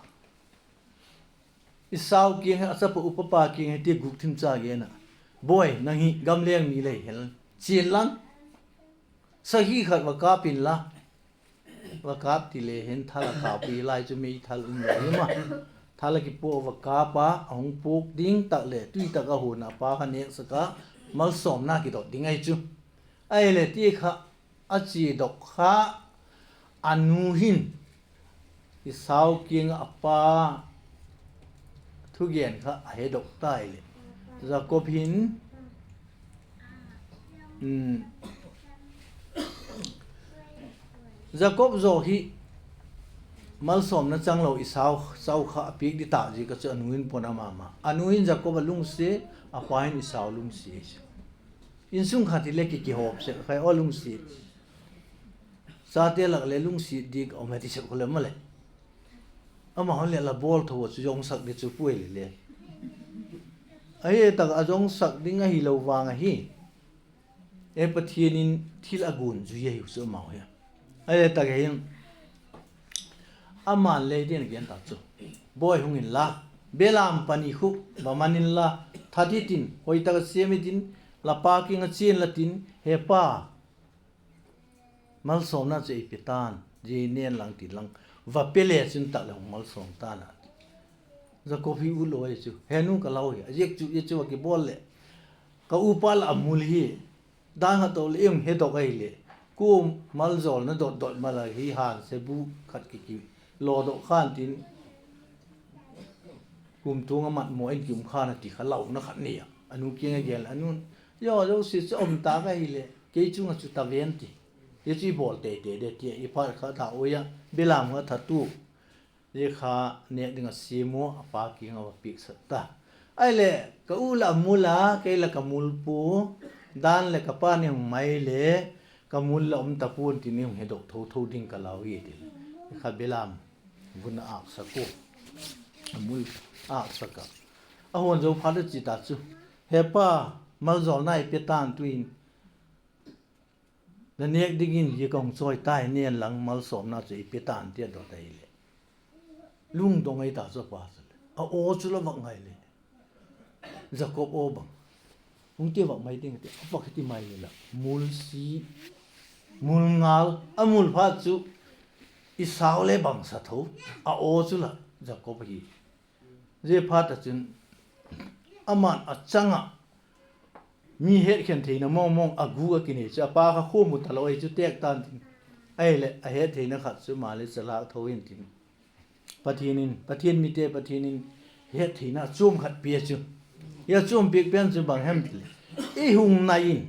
Esau kiang, a chapa upapa kiang hi ti gûk thim cha gen a, Bawi, nang hi gamleng mi lei hel, chia inlang, sakhi khat va kâp inla, va kâp ti le hin thal a kâp hi lai chu meithal um lo hi ma, thal a kipuak va kâp a, a hung puak ding tak leh tui tak a hun a pa kha nêksak a, malsawmna kidot ding ahi chu. Ahileh ti kha a chiadok kha, a nu hin Esau kiang ah a pa thugen kha a hedok tai leh, Jakob hin Jakob zaw hi malsawmna changlo Esau chau kha a piak di tâk ziak a chu a nu in pon a ma ma. A nu in Jakob a lungsiat, a pa hin Esau lungsiat. Insung khat hile ki kihawp sek khai aw lungsiat. Chate lak le lungsiat dik a um a ti sek khu le maleh, amau leh la bawl tho a chu zongsak di chu puai le le. Ahi tak a zongsak ding ahilo vang ahi. E, Pathian in thil a gun zui ahiu chu amau hi. Ahi tak hin, aman le hitin a gen ta chu, Bawi, hung inla, belam pani khu va man inla, that hitin, hoi tak a siam hitin, la pa kiang ah chia inla tin, He pa, malsawmna chu ei pe ta'n, zia nen lang tin lang, va pe le chun tak leh hung malsawm ta'n a. Jakob hi ut lo ahi chu, He nu, ka lau hi, a ziak chu, zia chu a kibawl leh ka upa lah a mul hi, dan khat tawh leh ei hung hedok ahileh, kua maljawlna dot dot mal a hi, hânsia bu khat ki kilawdok khan tin, kumtuang a mat maw in ki um khan a ti kha launa khat nei a, a nu kiang a gen leh a nu'n, Zia zosia chu um tâk ahileh kei chung ah chu ta ven ti, zia chu i bawl tei tei de, ti a i phat kha tha ui a, belam kha that ua, zia kha nêk ding a siam ua, a pa kiang a va piaksak ta. Ahileh, Ka u lah a mul a, kei lah ka mul pua, dan leh ka pa'n ei hung mai le, ka mul lah um ta pua'n tin, ei hung hedok tho tho ding ka lau hi, ti le, kha belam vun a âksak ua, a mul âksak a. A huan zo phat a chia ta chu, He pa, maljawlna ei pe ta'n, tu'hin la nêk dingin zia ka hung chawi tai, nen lang malsawmna chu ei pe ta'n, ti a dot ahileh, lungdong ahi ta chu a pa chu le, a aw chu la vak ngai le, Jakob aw bang, hung ti vak mai ding a ti a, vak hi ti mai le la, mul si, mul ngal a mul phat chu Esau le bang sa tho, a aw chu lah Jakob ahi. Zia phat a chun, aman a chang ah mi hetkhen theina mawngmawng a gu a kinei chu, a pa kha khua mu talo ahi chu têk ta'n tin, ahileh a hettheina khat chu ma le chalâk tho intin, Pathian in, Pathian mite Pathian in hettheina chuam khat pia chu, zia chuam piak pen chu bang hem ti leh, I hung nai in,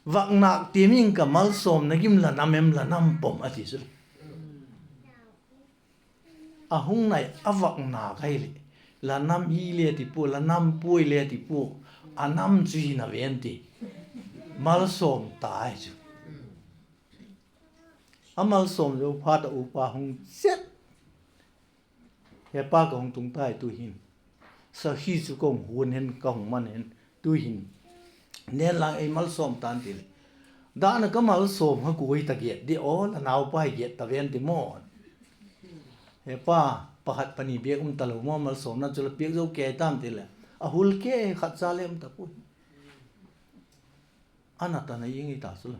vak nâk tiam in ka malsawmna gim la nam em, la nam pom, a ti chu. A hung nai a vak nâk ahileh, la nam hi le ti pua, la nam puai le ti pua, a nam chu hi na ven ti, malsawm ta ahi chu. A malsawm zo phat a upa hung chet, He pa, ka hung tung tai tu'hin, sakhi chu ka hung huan hen, ka hung man hen, tu'hin nen lang ei malsawm ta'n, ti leh, Dan ah ka malsawm kha kua hi ta, giat di aw, la naupa hi giat ta ven ti maw. He pa, pakhat pani bêk um talo maw, malsawmna chu la piak zo kei tam, ti leh, a hul kei, khat cha le um ta puai. A na ta na ing i ta chu la.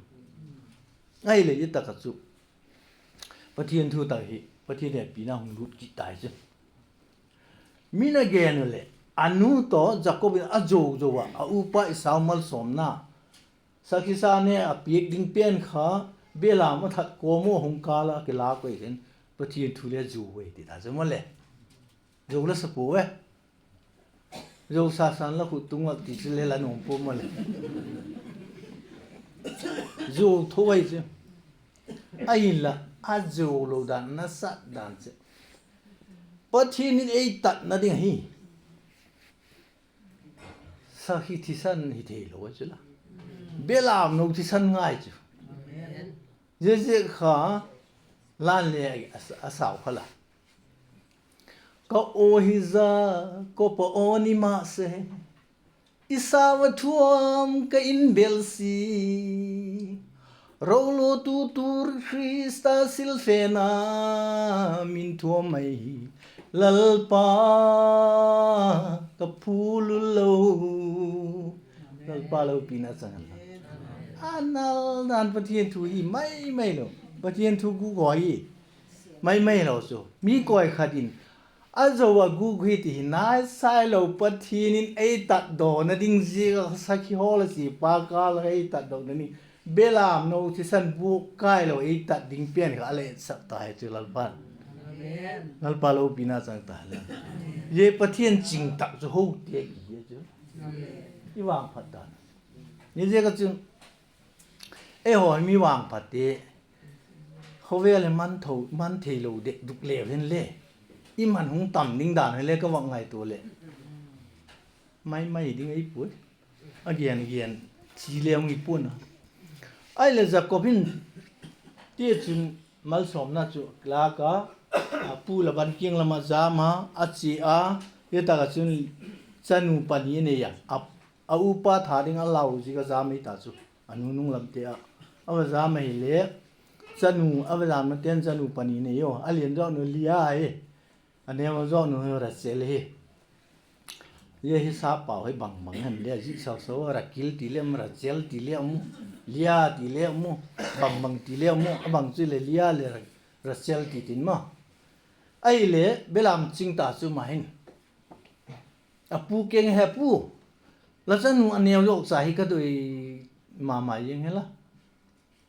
Ahileh zia tak ah chu Pathian thu tak hi Pathian hepina hung lût kit tai chu. Min a gen u leh, a nu tawh Jakob in a zuau zuau ah a upa Esau malsawmna, sakhi sa ne a piak ding pen kha, belam a that kawm ua hung kâl ah a kilâk ui hin, Pathian thu le zuau ui ti ta chu maw le. Zuau la sa pua e. Zuau sa san la khut tung ah ti chu le la nuam pua maw le. Zuau tho ai chu. Ahinla, a zuau lo dan, nasat dan chu, Pathian in ei tatna ding ahi. Sakhi thisan hi theilo chu la, belam no thisan ngai chu. Ziaziak kha, lan le a sau kha la. Ka aw hi Jakob a aw ni ma se, Esau a thuam ka in bel si. Rolo tu tur Khrista silfena, min thuam mai hi Lalpa, ka phul lo. Lalpa lopina chang hen la. A nal dan Pathian thu hi mai mai lo. Pathian thu gu gawi hi mai mai lo chu. Mi koi khat in a zo a gûk hi ti hi nai sai lo, Pathian in ei tatdawna ding ziak a sakhi hawl a chia pa kâl a ei tatdawna ding, belam no thisan buak kai lo ei tat ding pen kha a la etsak ta hi chu Lalpa'n. Lalpa lopina chang ta le. Zia Pathian ching tak chu hote i hi chu, i vangphat dan. Zia ziak a chun eihaw mi vangphate khawvel hi man theilo dek duk leu hinle, i man hung tam ding dan hile ka vak ngaitua leh mai mai ding ahi puai. A gen gen chi le hung hi pua'n a. Ahileh Jakob in tichun malsawmna chu lâk a, a pu Laban kiang lam ah jam a, a chia a, zia tak ah chun chanu pani a nei a, a upa tha ding a lau ziak a jam ahi ta chu, a nu nung lamte ah a va jam ahile, chanu a va jamnate'n chanu pani nei a, a lian zawk nu Lia hi, a neu zawk nu Rachel hi. Zia hi sappau hi bang bang hem le a zi sau sau, Rakil ti le um, Rachel ti le um, Lia ti le um, bang bang ti le um, a bang chu leh Lia leh Rachel ti tin maw. Ahile belam ching ta chu ma hin a pu kiang, He pu, la chanu a neu zawk cha hi ka doi ma ma ing hela,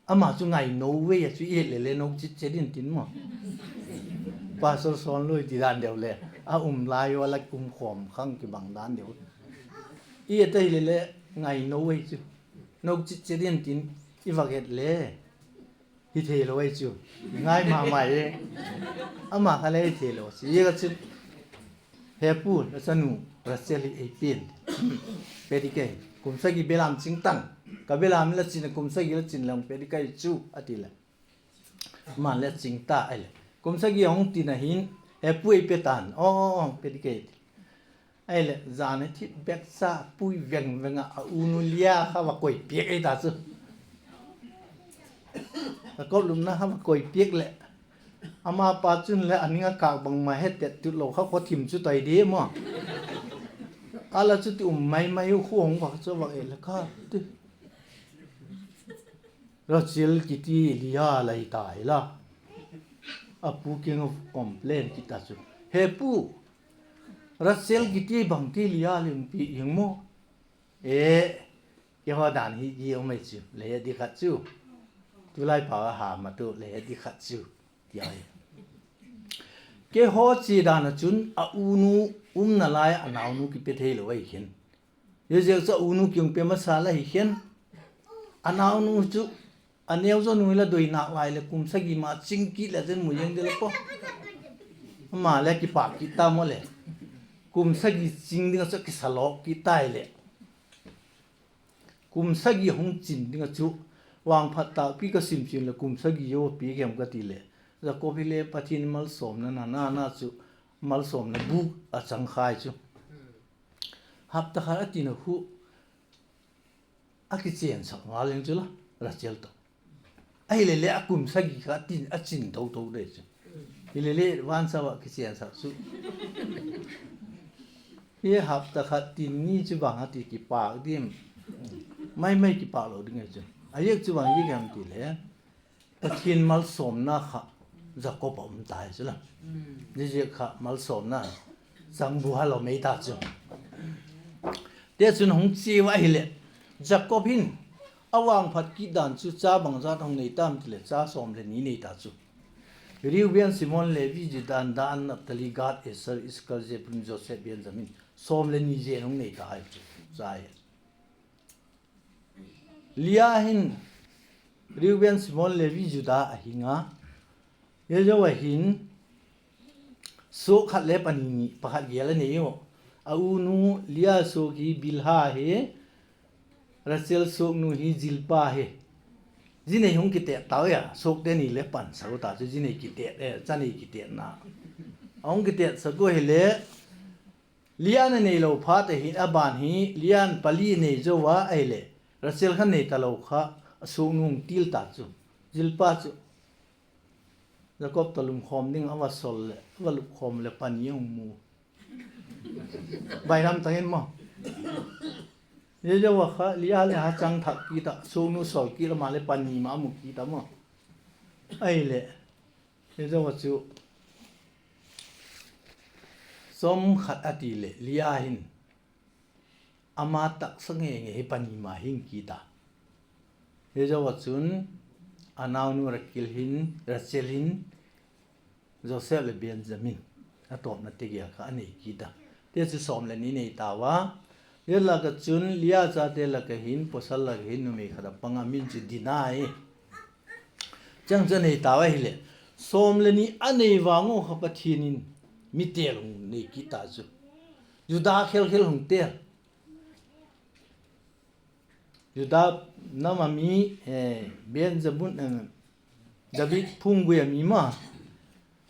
ama chu ngai no vei a chu, i et leh le no chit chet in tin maw. Pastor Sawnlui ti dan deu le, a um lai u a la um khawm khang kibang dan deu, i et ahile le ngai no vei chu, no chit chet in tin, i vak et le hi theilo ahi chu, ngai ma ma e. Ama kha le hi theilo chu, zia ka chun, He pu, la chanu Rachel hi ei pia in, pe di ka hi, kum sagi belam ching tan, ka belam la chin a kum sagi la chin le hung pe di ka hi chu, a ti leh, ama'n le a ching ta ahileh kum sagi a hung tin a hin, He pu, ei pe tan, aw, pe di ka hi, a ti. Ahileh jan a thip bek cha pui veng veng ah a unu Lia kha va koi piak ahi ta chu. Jakob lupna kha va koi piak leh, ama pa chun le a ning a kâk bangma he tet tut lo kha khua thim chu tai di maw. A la chu ti um mai mai u, khua hung va chu va et le kha ti, Rachel kiti Lia la hi ta hi la. A pu kiang a complain kit ta chu, He pu, Rachel kiti bangti Lia lim pi ing maw. E, keihaw dan hi di um ai chu, le he di khat chu, tulai pau a ha ma tu le he di khat chu, ti ahi. Keihaw chia dan ah chun a unu umna lai a naunu kipe theilo ahi khen. Ziaziak chu a unu kiang pe masa la hi khen. A naunu chu a neu zaw nu hi la doi nâk lai leh kum sagi ma ching kit leh zin mu ziang di la paw. Ama le kipâk kit ta maw leh, kum sagi ching ding ah chu a kisa lawk kit tai leh, kum sagi hung chin ding ah chu, vangphat tâkpi ka sim chian leh kum sagi zo a piak hem ka ti leh, Jakob hile Pathian malsawmna na na na chu, malsawmna bûk a chang khai chu, hapta khat a tin a khu a kichênsak ngal ing chu la, Rachel tawh. Ahile le a kum sagi kha a chin tho tho de chu. Hile le vansau ah kichênsak chu, hi hapta khat tin ni chu bang a ti kipâk diam? Mai mai kipâk lo ding ahi chu. A ziak chu bang ziak hem ti le, Pathian malsawmna kha Jakob ah um ta hi chu la. Ziaziak kha malsawmna chang bu ha lo mai ta chu. Tichun hung chia ua hileh, Jakob hin a vangphat kit dan chu cha bangzat hung nei tam ti leh cha sawm le ni nei ta chu. Reuben, Simon, Levi, Juda, Dan, Naphtali, Gad, Aser, Isakar, Zebulun, Joseph, Benjamin, sawm le ni zen hung nei ta hi chu. Cha hi Lia hin Reuben, Simon, Levi, Juda a hing a, zia zo a hin suak khat le pani ni, pakhat gel a nei u. A unu Lia suak hi Bilha hi, Rachel suaknu hi Zilpa hi. Zi nei hung kitet tau a, suakte ni le pansak u ta chu zi nei kitet e, cha nei kitetna a hung kitetsak u hile, Lia'n a neilo phat a hin a ban hi Lia'n pali nei zo a, ahileh Rachel kha nei talo kha, a suaknu hung til ta chu. Zilpa chu Jakob tawh lumkhawm ding a va sol leh, a va lupkhawm leh pani a hung mu. Bailam tak in maw. Zia zo a kha Lia le ha chang thak kit a, suaknu sol kit a, ama le pani ma a mu kit a maw. Ahileh, zia zo a chu Sawm khat a ti leh Lia hin ama taksa ngei ngei hi pani ma hing kit a. Hi zo ah chun a naunu Rakil hin, Rachel hin Joseph leh Benjamin a tawpna tegel kha a nei kit a. Ti chu sawm le ni nei tau a. Hi lak ah chun Lia chate lak ah hin, pawsal lak ah hin numei khat a pang a, min chu Dina hi. Chang chu a nei tau ahileh, sawm le ni a nei vang u kha Pathian in mi tel hung nei kit ta chu. Juda khel khel hung tel. Juda nam a mi, eh, Benjamin, eh, David phunggui a mi ma,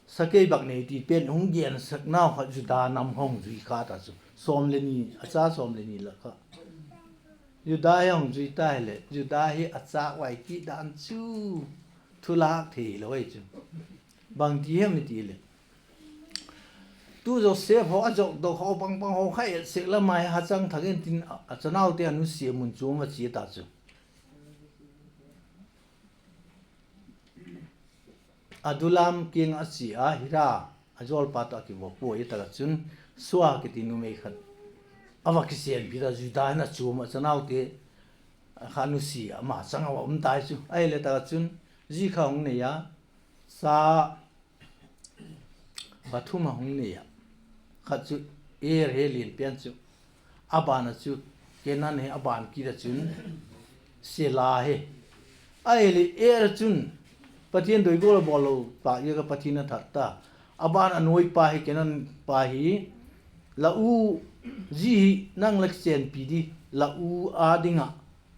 sakei bâk nei ti pen hung gensak nau kha Juda nam hung zui kha ta chu. Sawm le ni, a cha sawm le ni lak kha Juda hi hung zui ta hileh, Juda hi a châk vai kit dan chu thulâk thei lo ahi chu. Bangti hem i ti leh, tu Joseph haw a zokdok haw bang bang haw kha et sek lam ah hi hachang thak intin a, a chanaute a nusia mun chuam a chia ta chu. Adulam kiang ah a chia a, Hira a zawlpa tawh a kivaw puai tak ah chun, Sua kiti numei khat a va kichenpi ta, Juda hin a chuam ah chanaute kha nusia ama chang a va um tai chu. Ahile tak ah chun zi kha hung nei a, cha pathum a hung nei a, khat chu Er he lian pen chu, a ban ah chu Kenan hi, a ban kit ah chun Sela hi. Ahile Er chun Pathian doi gual a bawl lo pâk ziak a Pathian a that ta. A ban a nuai pa hi, Kenan pa hi, la u zi hi nang la kichenpi di, la u â ding ah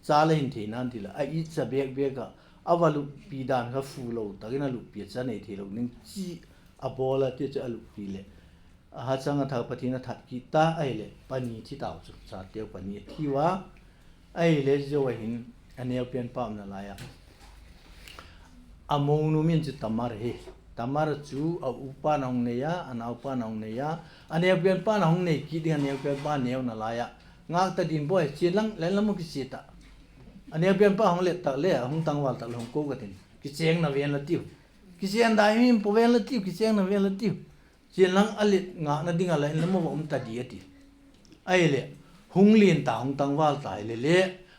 cha la hin theina'n ti leh, a itcha bêk bêk ah a va luppi dan kha phu lo tak in a luppi a, cha nei theilo ding chi a bawl a, ti chu a luppi leh a hachang a thak Pathian a that kit ta. Ahileh pani thi tau chu, chateu pani a thiu a. Ahile zia zo a hin a neu pen pa umna lai ah a monu min chu Tamar hi. Tamar chu a upa'n a hung nei a, a naupa'n a hung nei a, a neu pen pa'n a hung nei kit ding, a neu pen pa neuna lai ah, Ngâk ta din bawi, chia inlang, la inlam u kichia ta. A neu pen pa hung let tak le, a hung tangval tak le hung ko ka tin, kichêng na ven la tiu. Kichêng dai mi in pua ven la tiu, kichêng na ven la tiu. Chia inlang a let ngâkna ding ah la inlam u va um ta di a ti. Ahileh hung lian ta, hung tangval ta hile le,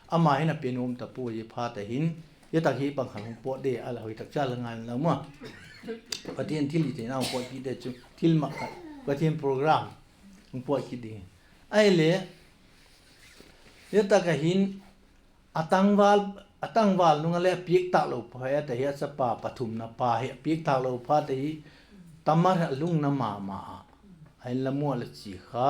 ama hin a pe nuam ta puai, zia phat a hin, zia tak hi bang khan hung pawt de a, la hoi tak cha la ngai inla ma, Pathian thilhitheina hung pawt kit de chu, thil mak khat, Pathian program hung pawt kit ding. Ahile zia tak a hin a tangval, a tangval nung a le a piak tâk lo phat a hi, a chapa pathumna pa hi a piak tâk lo phat a hi, Tamar a lungna ma ma a, a inlam u a la chia kha.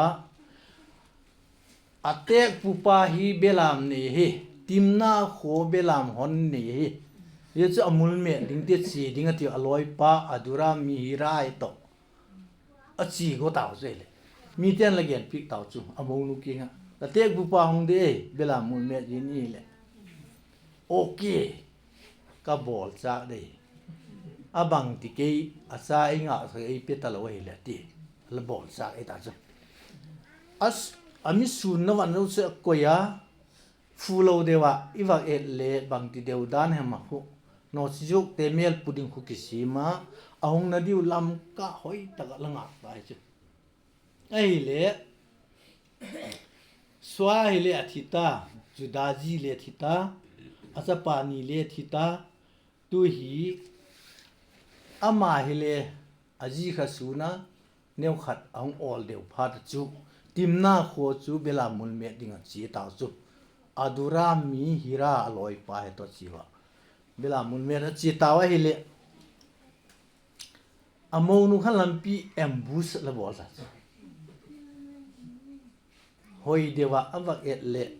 A têkpupa hi belam nei hi, Timna khua belam hon nei hi. Zia chu a mulmet dingte chia ding a tiu, a lawipa Aduram mi Hira tawh a chia go tau chu ahileh, mite'n la genpiak tau chu a monu kiang ah, la têkpupa hung de, belam mulmet zing i leh, okay, ka bawlchâk de. A bangti kei, a cha ei ngâksak ei pe talo ahileh ti, la bawlchâk ei ta chu. A mi sûnna van zosia a koi a, phu lo deu ah i vak et le bangti deu dan hem a khu, nawchizuakte mêl pu ding khu kisiam a, a hungna diu lam ka hoi tak ah la ngâk tai chu. Ahile Sua hile a thi ta, Juda zi le thi ta, a chapa ni le thi ta, tu hi ama hile a zi kha sûn a, neukhat a hung awl deu phat a chu, Timna khua chu belam mulmet ding a chia tau chu, Aduram mi Hira a lawipa hi tawh chia a, belam mulmet a chia tau ahileh, a monu kha lampi ambush la bawl ta chu. Hoi deu ah a vak et leh,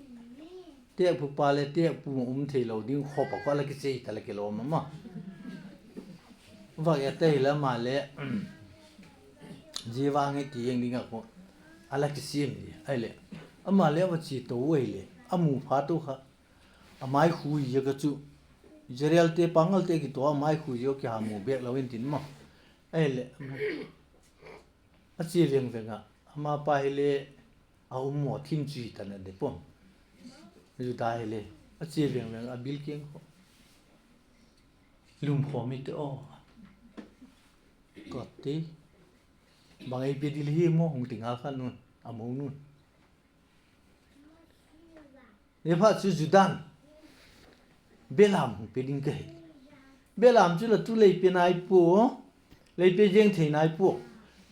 têkpupa le têkpu um theilo ding khop a khu a la kichei ta, la kilawm a ma. Vak et ta hile ama le, zia vang hi ti eng ding a khu a la kisiam di ahileh, ama le a va chia to ahileh a mu phat u kha, a mai khu ziak a chu, Israelte pangalte kito a mai khu ziak a kihamu bêk lo intin ma. Ahileh a chia veng veng ah, ama pa hile a um maw, thim chu hi ta na de pom. Juda hile a chia veng veng a bil kiang khu, lum khawm i te aw, ka ti. Bang ei pe ding hi maw, hung ti ngal khan un, a mo nun. Zia phat chu Juda'n, belam hung pe ding ka hi. Belam chu la tu lei pe nai pua, lei pe ziang thei nai pua.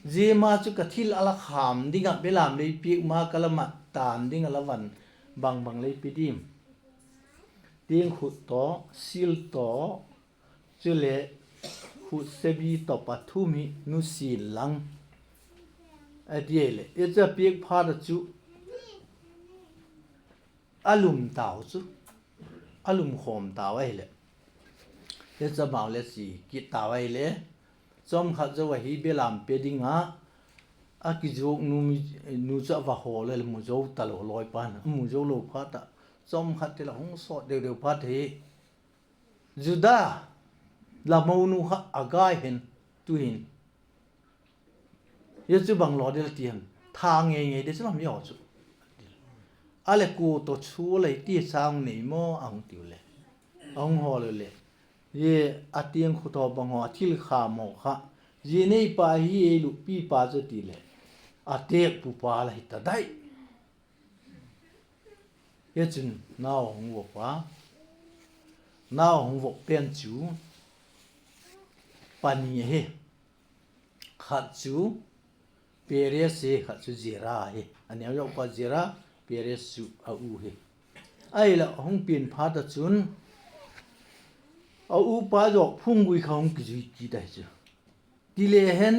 Zia ma chu ka thil a la kham ding ah belam lei piak ma ka la mat tan ding a la van, bang bang lei pe dim. Tiang khut tawh, sil tawh, chuleh khut sebi tawh pathum hi nusia inlang, a ti ahileh, zia chu a piak phat ah chu a lum tau chu, a lum khawm tau ahileh, zia chu amau le chia kit tau ahileh, chawm khat zo ahi belam pe ding ah a kizuak nu, nu chu a va hawl leh mu zo talo, lawipa'n a mu zo lo phat ah, chawm khat ti la hung sawt deu deu phat hi, Juda, la monu kha a gai hen, tu'hin zia chu bang law ding la ti hem, tha ngei ngei de chu lam i aw chu. A leh kua tawh chu lei ti chang nei maw a hung tiu leh, a hung hawl u leh, zia a tiang khut haw bang haw, a thil kham haw kha, zia neipa hi ei luppipa chu ti leh, a têkpupa la hi ta dai. Hi chun nau a hung vop a, nau a hung vop pen chu pani ahi. Khat chu Perez hi, khat chu Zera hi. A neu zawk pa Zera, Perez chu a u hi. Ahileh a hung pian phat ah chun, a upa zawk phunggui kha hung kizui kit ahi chu. Ti le hen,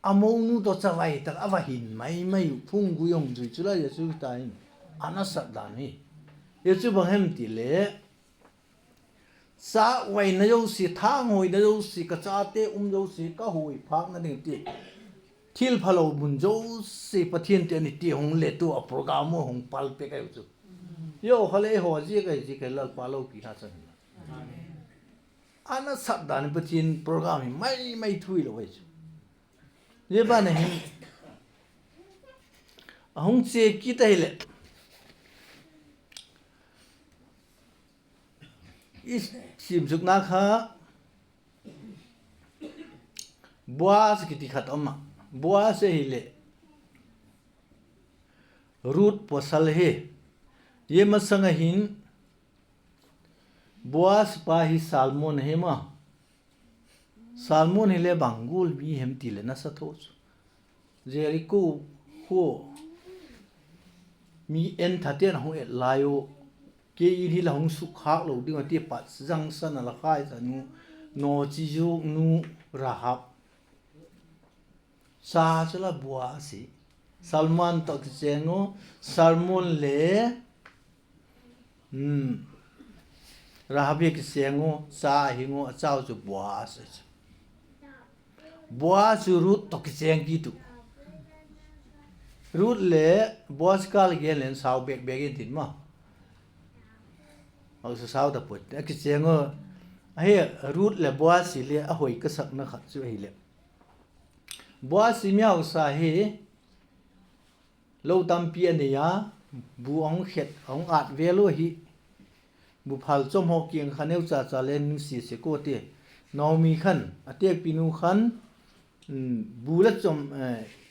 a monu tawh chavai tak a va hin mai mai uh, phunggui hung zui chu la Jesu ta in, a nasat dan hi. Zia chu bang hem ti leh, châk vaina zosia, thâng huaina zosia, ka chate um zosia ka huai phâkna ding ti, thilphalo mun zosia Pathian te a ni ti hung le tu a program u hung pal pek ahiu chu. Zia kha le eihaw ziak ahi ziak ahi, Lalpa lopina chang hi. A nasat dan in Pathian program hi mai mai thu hilo ahi chu. Zia ban a hin a hung chia kit ahileh, i simsukna kha Boaz kiti khat um a. Boaz ahileh Ruth pawsal hi. Zia masang a hin Boaz pa hi Salmon ahi ma. Salmon hile bang gual mi hem ti leh nasa tho chu, Jeriko khua mi enthate'n a hung et lai u, kei in hi la hung sukkhâk lo ding a ti a, pat zangsan a la khaisan u, nawchi zuak nu Rahab cha chu la Boaz hi. Salmon tawh kichêng u, Salmon le Rahab hi kichêng u, cha a hing u, a chau chu Boaz ahi chu. Boaz chu Ruth tawh kichêng kit u. Ruth le Boaz kâl gen leng sau bêk bêk intin ma, a sa sau ta puai, a kichêng u. Ahi, Ruth leh Boaz hile a hoi ka sakna khat chu ahileh, Boaz hi mi hausa hi, lo tampi a nei a, bu a hung khet, a hung ât vêl u hi. Buphal chom haw kiang kha neu cha cha le nusia sek ua ti. Naomi khan a têkpinu khan, bu le chom,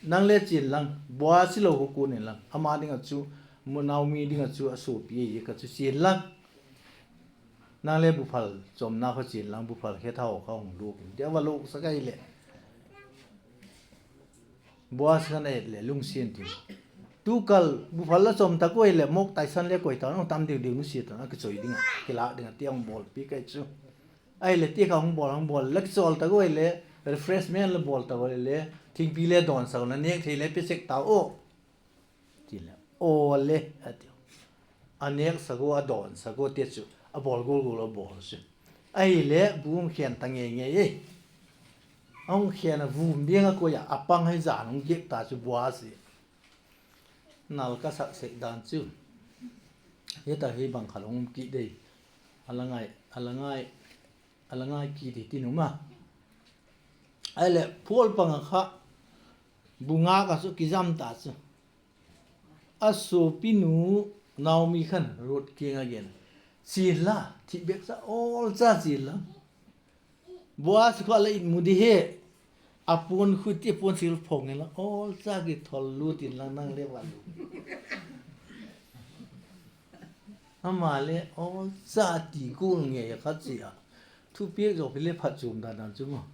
nang le chia inlang, Boaz hilo khu kuan inlang, ama ding ah chu, Naomi ding ah chu a suapi ahi ka chu chia inlang, nang le buphal chomna kha chia inlang, buphal khet haw kha hung luak in, ti a va luaksak ahileh, Boaz khan a et leh lungsiat in, tu kal buphal la chom tak ua hileh mawk taisan le koi ta, nang tam deu deu nusia ta, a kichoi ding ah, kilâk ding ah ti a hung bawlpi ka hi chu. Ahileh ti kha hung bawl, hung bawl, la kichawl tak ua hileh, refreshment la bawl tak ua hileh, thingpi le dawnsak, la nêk thei le pe sek tau aw, ti leh, aw le a tiu. A nêksak ua, a dawnsak ua ti chu a bawl gual gual a bawl chu. Ahileh bu hung khen ta ngei ngei e. A hung khen a, vum biang a koi ah a pang hi, jan hung giak ta chu Boaz hi. Nal ka sak sek dan chu, hita hi bang kha la um kit dei, a la ngai kit hi tin um a. Ahileh phual pang ah kha bu ngak ah chu kizam ta chu, a suapinu Naomi khan Ruth kiang a gen, chia inla, thip bêk cha, awl cha chia inla, Boaz kha la it mu di hi, a puan khuti puan sil phong inla, awlcha kithol lut inla nang le va lut. Ama le awlcha ti gual ngei a kha chia, thupiak zawk hile phatchuam dan dan chu maw,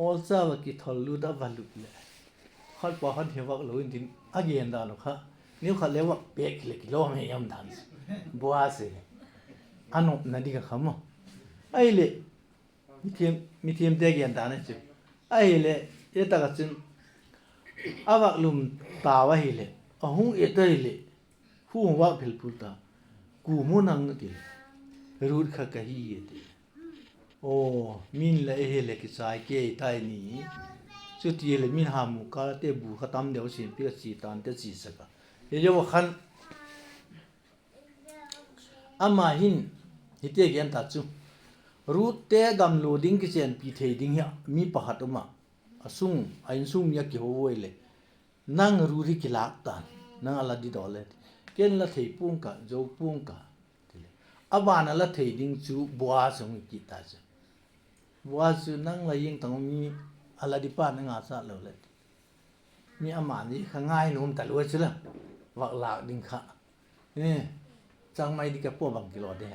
awlcha va kithol lut a va lut leh, khat pa khan he vak lo intin a gen dan uh kha, neukhat le vak pêk hileh kilawm hi am dan, Boaz hi a nopna ding ah kha maw. Ahileh mithiamte gen dan ahi chu, ahileh, e tak ah chun a vak lum tau ahileh, a hung et ahileh, hung vak phel pul ta, kua maw nang a ti leh, Ruth kha ka hi a ti. Aw, min la e hileh kichai kei tai ni. Chuti hileh min ha mu kâl ate bu kha tam deu a siampiak a, chi tante chiasak a, hi zia khan ama hin hiti a gen ta chu, Ruthte gamla ding kichenpi thei ding hi mi pakhat um ah, a sung, a insung mi a kiho ua leh, nang Ruth hi kilâk tan, nang a la di daw le, ken la thei pua'ng ka, zo pua'ng ka, ti leh, a ban a la thei ding chu Boaz hung hi kit ta chu. Boaz chu nang la ing tang mi a la di pa na ngaisak lo le, mi ama ni kha ngai nuam talua chu la, vak lâk ding kha, chang mai di ka pua bang kilaw de.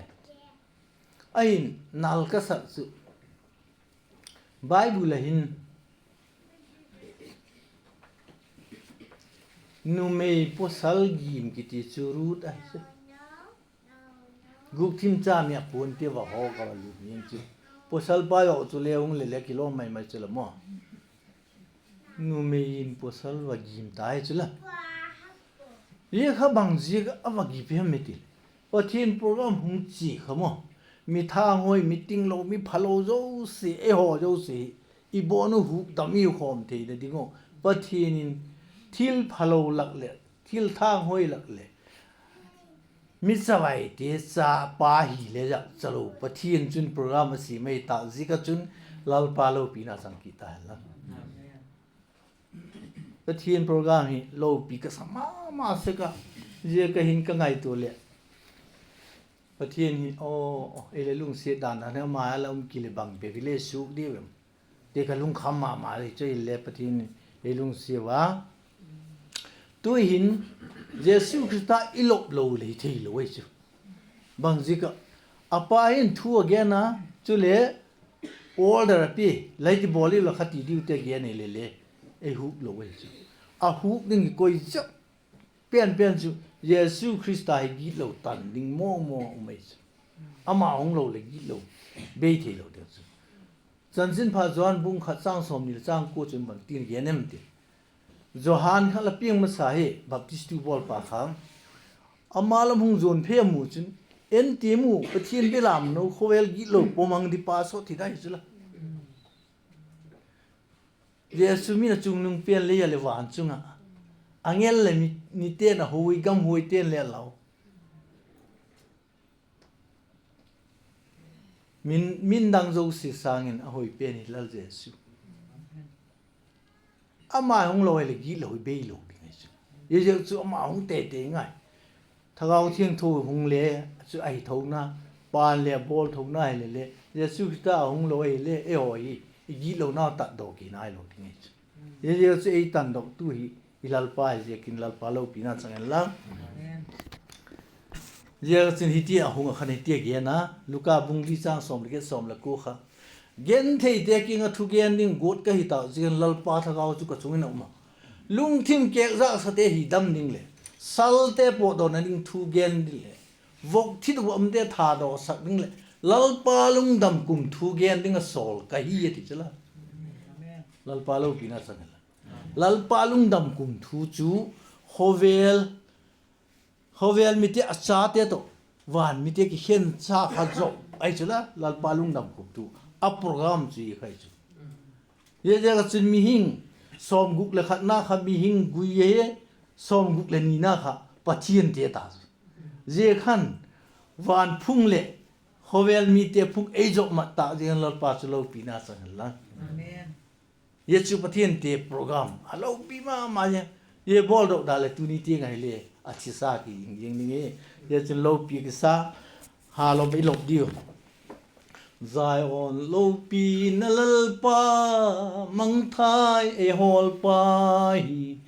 Ahin, nal ka sak chu, Bible ah hin numei pawsal gim kiti chu Ruth ahi chu. Gûk thim cha mi a puan ti va haw ka va lut ning chu, pawsal pa zaw chu le hung le le kilawm mai mai chu la maw. Numei in pawsal va gim ta hi chu la. Zia kha bang ziak a va gim hem i ti, Pathian program hung chia kha maw, mi thanghuai, mi tinglo, mi phalo zosia, eihaw zosia, i bawn u hukdam i khawm theina ding uh, Pathian in thil phalo lak leh thil thanghuai lak leh mi chavaite chapa hile zak chalo, Pathian chun program a sia mai tak ziak ah chun Lalpa lopina chang kit ta hen la. Pathian program hi lopi ka sa ma ma sek a, zia ka hin ka ngaitua leh, Pathian hi, aw, ei le lungsiat dan dan hi ama la um kile bang bek i le suak diu em, ti ka lungkham ma ma le chu, hile Pathian ei lungsiat a. Tu hin Jesu Khrista i lop lo le hi theilo ahi chu. Bang ziak ah, a pa hin thu a gen a, chule order a pia, la hiti bawl i la kha ti diu te gen i le le, ei huk lo ahi chu. A huk ding i koi zak pen pen chu Jesu Khrista hi gitlo tan ding maw maw um ahi chu. Ama hung lo leh gitlo bei theilo ding chu. Chanchinpha Johan bung khat châng sawmni leh châng kua chun bangtin gen em ti, Johan kha la piang masa hi baptistu bawlpa kha, ama lam hung zuan phei a mu chun, En ti mu, Pathian Belamno, khawvel gitlo pawmang di pa sawt hi dai chu la. Jesu min a chungnung pen lei a leh van chung ah, angel leh mi, miten a hoi, gam hoiten le a lau. Min, min dang zosia sâng in a hoi pen hi Lal Jesu. Ama hung lo hileh gitlo hi beilo ding ahi chu. Ziaziak chu ama hung tete ngai. Thagau Thiangtho hung le chu ahi thona, pa'n le a bawl thona hile le, Jesu Khrista a hung lo ahile eihaw hi i gitlonau tatdaw kei nailo ding ahi chu. Ziaziak chu ei tandoktu hi i Lalpa hi ziakin Lalpa lopina chang hen la. Ziaziak chun hiti a hung ah khan hiti a gen a, Luka bung li châng sawm leh giat, sawm leh kua kha, Gentheite kiang ah thugen ding guat ka hi tak ziakin Lalpa Thagau chu ka chung in a um a, lungthim kêkzâksate hidam ding leh, salte pawtdawna ding thu gen ding leh, vok thit uamte thadawsak ding leh, Lalpa lungdam kum thu gen ding a sawl ka hi, a ti chu la. Lalpa lopina chang hen la. Lalpa lungdam kum thu chu khawvel, khawvel mite a chate tawh van mite kikhensa kha zo ahi chu la, Lalpa lungdam kum thu a program chu i khai chu. Ziaziak a chun mihing sawmguk leh khatna kha mihing gui ahi, sawmguk leh nina kha Pathian te ta chu. Zia khan van phung leh khawvel mite phung ei zop mat tak ziakin Lalpa chu lopina chang hen la. Zia chu Pathian te program a lopi ma ma zia. Zia bawldok da leh tuni tiang ahile a thisa ki zing zing ding hi. Zia chun lopi kisa, ha lop i lop diu. Zion lopina Lalpa, mangthai ei hawlpa hi,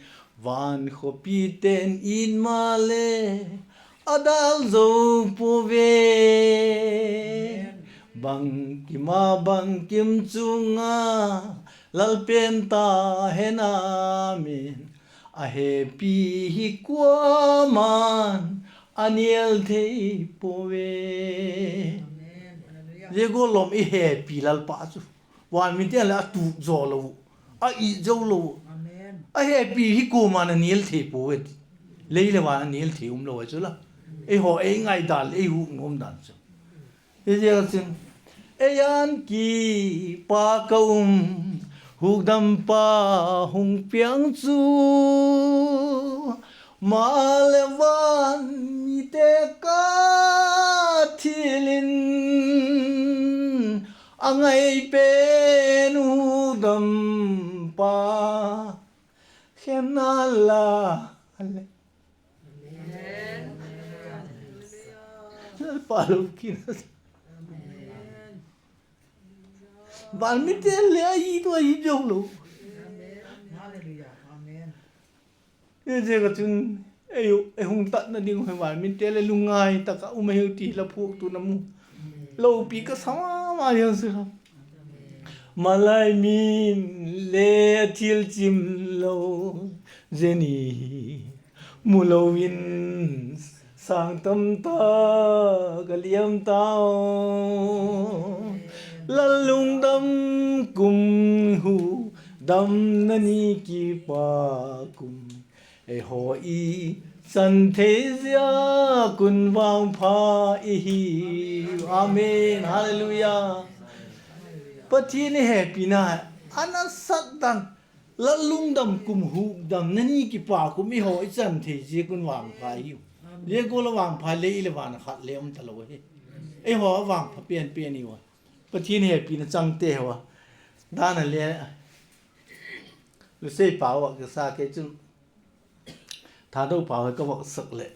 van khawpite'n it maleh a dâl zo puau ve. Bangkim a bangkim chung ah Lal pen ta hen a min, a hepi hi kuama'n a nial thei puau ve. Zia gual lawm i hepi Lalpa chu, van mite'n leh a tuk zaw lo uh, a it zo lo uh. A hepi hi kuama'n a nial thei puau ve ti. Lei leh van a nial thei um lo a chu la. Eihaw ei ngaidan leh ei huknuam dan chu, hiziak a chun, ei an kipak a um, hukdampa hung piang chu, maleh van mite ka thil in, a ngai pen hukdampa khen a la leh. Lalpa lopina, van mite leh a it uh a it zo lo. Hiziak a chun, ei hung tatna ding uh hi van mite leh lungngai tak ah um ahiu ti la phuaktu'n a mu. Lopi ka sa ma ma ziang si kha. Malai min le thil chim lo, zia ni hi mu lo in, sâng tam tak a liam tau. Lal lungdam kum, hukdamna ni kipak kum, eihaw i chan thei ziak un vangpha i hi. Amen. Hallelujah. Pathian i hepina a nasat dan, Lal lungdam kum, hukdamna ni kipak kum eihaw i chan thei ziak un vangpha i hiu. Zia gual a vangpha lei leh van a khat le um talo hi. Eihaw a vangpha pen pen i hiu a. Pathian hepina changte haw a, dan a le Lusei pau ah ka sa kei chun, Thado pau hi ka vak sak leh,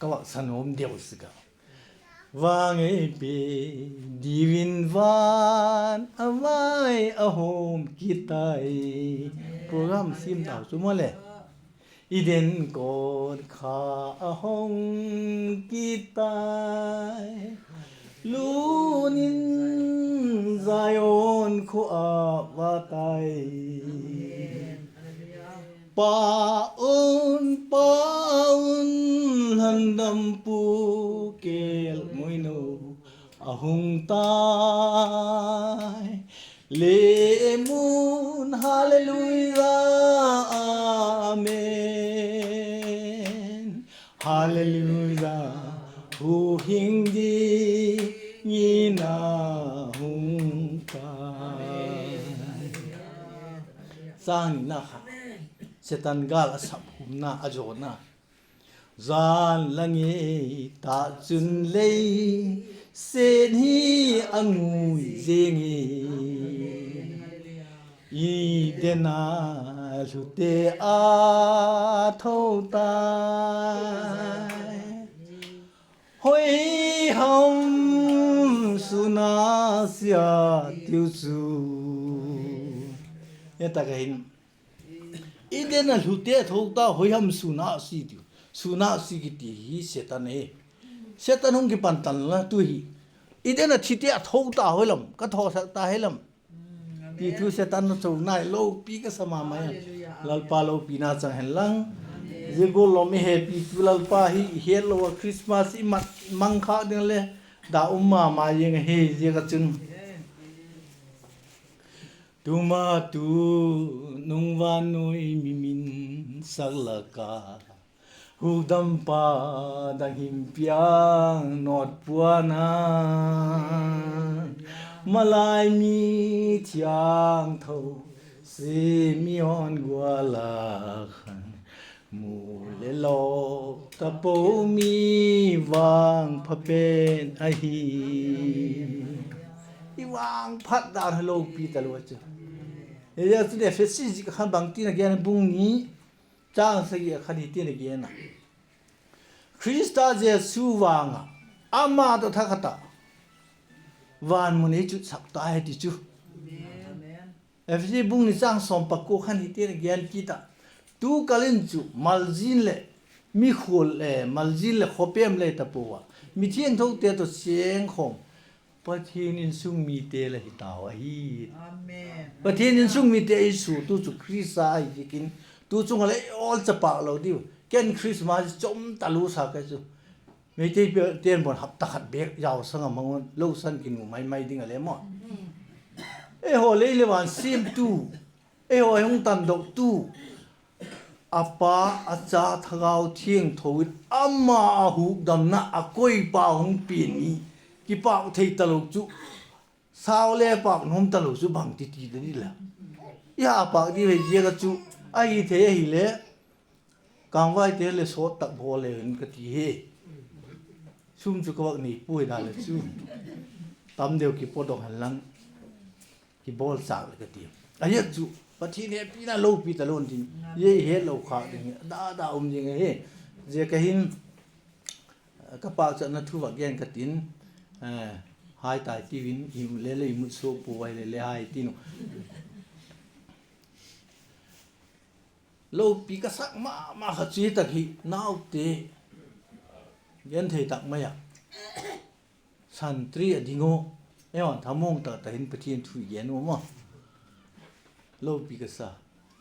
ka vak sa nuam deu sik a. Vang ei pe diu in van a vai a hawm kit tai. Program sim tau chu maw le. Eden kawt kha a hawng kit tai, lût in Zion khua ah va tai. Pa un, Pa un, Hlandampu Kelmuino a hung tai. Lem un, Hallelujah, Amen, Hallelujah, huhhing dingin a hung tai. Chang nina kha, Setan gâl a sap humna a zawna. Jan la ngei tak chun lei set hi a ngui zing i, Eden a hlute a tho tai. Hoi ham sûn a sia tiu chu. Hi tak ah hin, Eden a hlute a tho ta, hoi ham sûn a si tiu. Sûn a si kiti hi Setan ahi. Setan hung kipan tan la tu hi. Eden a thite a tho ta hoi lam, ka thawsak ta hoi lam, ti thu Setan a cho nai, lopi ka sa ma mai a. Lalpa lopina chang hen lang. Zia gual lawm i hepi tu Lalpa hi i het lo a Christmas i mat mang khâk ding le da um ma ma zing ahi ziak a chun. Tuma tu nung vannoi mi min sak lak a, hukdampa dang him piang nawt pua'n a, malai mi thiangtho Simeon gual a khan, mu le lawk tapo mi vangpha pen ahi. I vangphat dan hi lopi talua chu. Hia chun Ephesi zik khan bangtin a gen a, bung ni, chang sagi a khan hitin a gen a: Khrista Jesu vang ah, ama tawh thakhat ah van mun ei chutsak ta hi ti chu. Ephesi bung ni châng sawm pakua khan hiti'n a gen kit a: Tu kal in chu malzin leh mikhual, malzin leh khawpem le ta pua a, mithiangthote tawh chêngkhawm Pathian insung mite la hi tau ahi. Pathian insung mite i sutu chu Khrista ahi ziakin, tu chung ah le i awl chapâk lo diu. Ken Christmas chom talu sa ka chu. Meiteite'n bawn hapta khat bêk zausang a mang un losan kinu mai mai ding a le maw. Eihaw lei le van siamtu, eihaw hung tandoktu, a Pa, a Cha, Thagau Thiangtho in ama a hukdamna a koipa hung pian ni, kipâk thei talo chu, sau le pâk nuam talo chu bangti ti ta di la, i ha pâk di ve ziak a chu, ahi thei ahile, kângvaite le sawt tak bawl le hin ka ti hi. Sum chu ka vak nei puai dan le chu, tam deu kipawdok hen lang, kibawlchâk le ka ti. A hiat chu Pathian hepina lopi talo in tin, zia i hetlo khâk ding hi a da da um ding ahi. Ziak ahin, ka pâkchatna thu vak gen ka tin, hai tai tiu in, i le le i mut sua pua ai le le hai tin u. Lopi ka sak ma ma khat chu hi tak hi, naute, genthei tak mai ah, santri a ding u, eihaw thamawng tak tak hin Pathian thu i gen u maw. Lopi ka sa.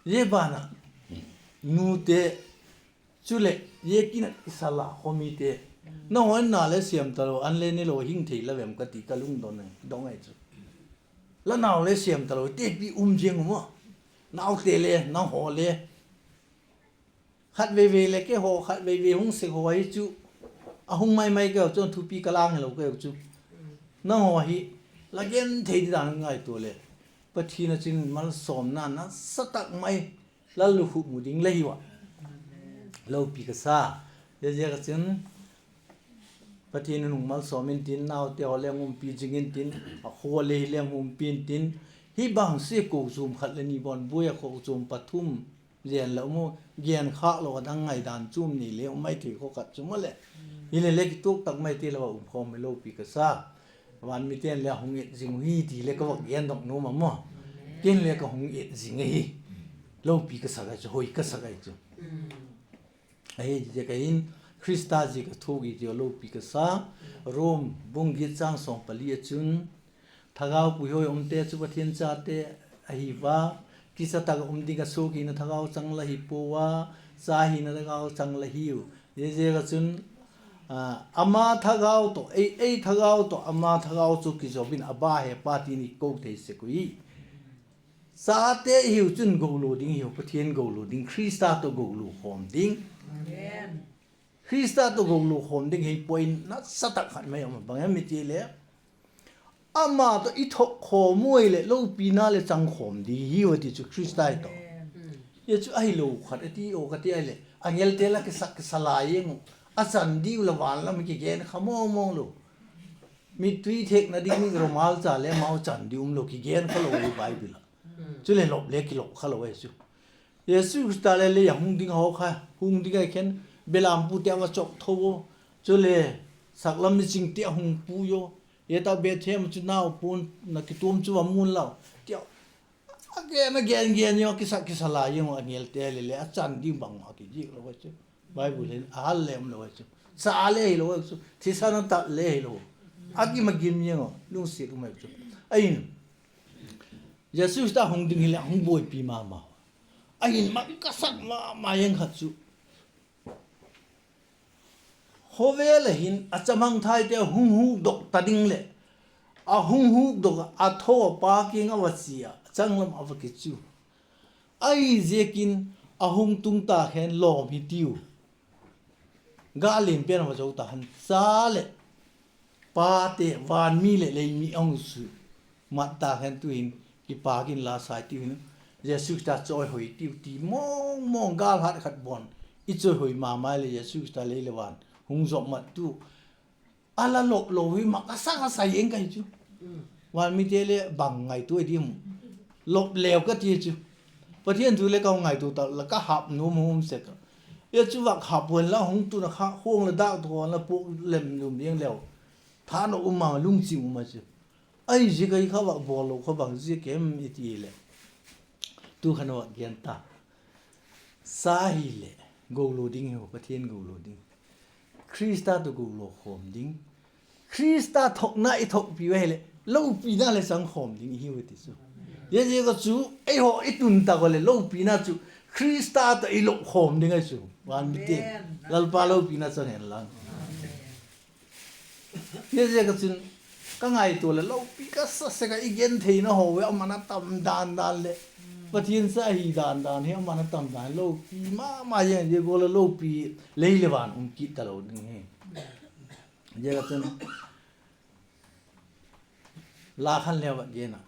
Zia ban ah, nute, chuleh zia kin ah i sala khawmite, nanghaw in na le siam talo, an le nilo, hing thei la vem ka ti ka lungdon dong ai chu. La nau le siam talo tepi um ziang u maw. Naute le, nanghaw le, khatveivei le keihaw khatveivei hung sek haw hi chu, a hung mai mai keu chu, thupi ka lâng hilo keu chu. Nanghaw hi la genthei di dan ngaitua leh, Pathian a chun malsawmna nasa tak mai la lukhup mu ding la hiu a. Lopi ka sa. Ziaziak a chun, Pathian in hung malsawm intin, naute haw leng umpi zing intin, a khua le hi leng umpi intin, hi bang sia kochuam khat le ni bawn buai a, kochuam pathum zen la um u, genkhâk lo a dang ngaidan chuam nei le um mai thei kha khat chu maw leh. Hile le kituak tak mai ti lo a um khawm hi, lopi ka sa. Van mite'n le a hung et zing u hi ti le ka vak gendok nuam a maw. Ken le ka hung et zing ahi. Lopi ka sak ai chu, hoi ka sak ai chu. Ahi ziak a hin, Khrista ziak a thuak i ti a lopi ka sa. Rom bung giat châng sawm pali a chun, Thagau puihoi umte chu Pathian chate ahi ua, kisa tak ah um ding a, suak hina thagau chang la hi pua a, cha hina thagau chang la hiu. Ziaziak a chun, ama thagau tawh, ei, ei thagau tawh ama thagau chu kizo in, Abba, Hepa, ti'n i ko thei sek uhi. Chate i hiu chun golua ding hiu, Pathian golua ding, Khrista tawh golua khawm ding. Khrista tawh golua khawm ding hi point nasa tak khat mai um a, bang hem i ti le, ama tawh i thuak khawm ua leh lopina le chang khawm di hiu a ti chu Khrista hi tawh. Zia chu ahilo khat a ti aw ka ti ahileh, angelte la kisak kisa lai eng u, a chan diu la van lam kigen kha mawng mawng lo. Mittui thekna ding mi romal cha le mau chan di um lo, kigen kha lo i Bible ah. Chuleh lop le kilop kha lo ai chu. Jesu Khrista le lei a hung ding haw kha, hung ding ai khen, belampute a va chawk tho u. Chule, saklam michingte a hung pui u. Zia tak Bethlehem chu nau puan na kituam chu va mun lau, ti a, a gen a gen gen u, a kisak kisa lai eng u, angelte le le a chan ding bangma kizik lo ai chu. Bible hin a hal le um lo ai chu. Cha le hilo ai chu, thisan a tat le hilo. A gim a gim eng u, lungsiat um ai chu. Ahin, Jesu Khrista hung ding hileh a hung buaipi ma ma. Ahin, ma ka sak ma ma eng khat chu, khawvel ah hin a chamangthaite a hung hukdok ta ding leh, a hung hukdok ah a tho a Pa kiang a va chia, a changlam a va kichu. Ahiziakin a hung tung ta khen lawm hi tiu. Gâl lian pen a va zo ta khan cha leh pate, van mi leh lei mi a hung su mat ta khen tu'hin kipâk in la sai tiu hin, Jesu Khrista chawihoi tiu ti mawng mawng gâl hat khat bawn i chawihoi ma mai leh Jesu Khrista lei leh van hung zop mat tu a la lop lo hi ma ka sak a sai eng ka hi chu. Van mite le bang ngaitua diam u. Lop leu ka ti chu. Pathian thu le ka ngaitua ta la ka hap nuam um sek a. Zia chu vak hap puan la hung tun a kha khuang la dâk tawh la puak lem lum diang leu, thanop um ma, lungchim um a chu. Ahiziak a i kha vak bawl lo kha bang ziak em i ti leh, tu khan vak gen ta. Sa hileh, go lo ding hi, Pathian go lo ding. Khrista tawh go lo khawm ding. Khrista thokna i thokpi u ahileh lopina leh chang khawm ding i hiu ti chu. Ziaziak a chu, eihaw i tun tak u leh lopina chu Khrista tawh i lop khawm ding ahi chu. Van mite, Lalpa lopina chang hen lang. Ziaziak a chun, ka ngaitua leh lopi ka sa sek a, i gen theina haw ve, ama'n a tam dan dan leh, Pathian cha hi dan dan hi ama'n a tam dan, lopi ma ma ziang, zia gual a lopi lei leh van um kit talo ding hi. Ziaziak a chun, la khan le va gen a,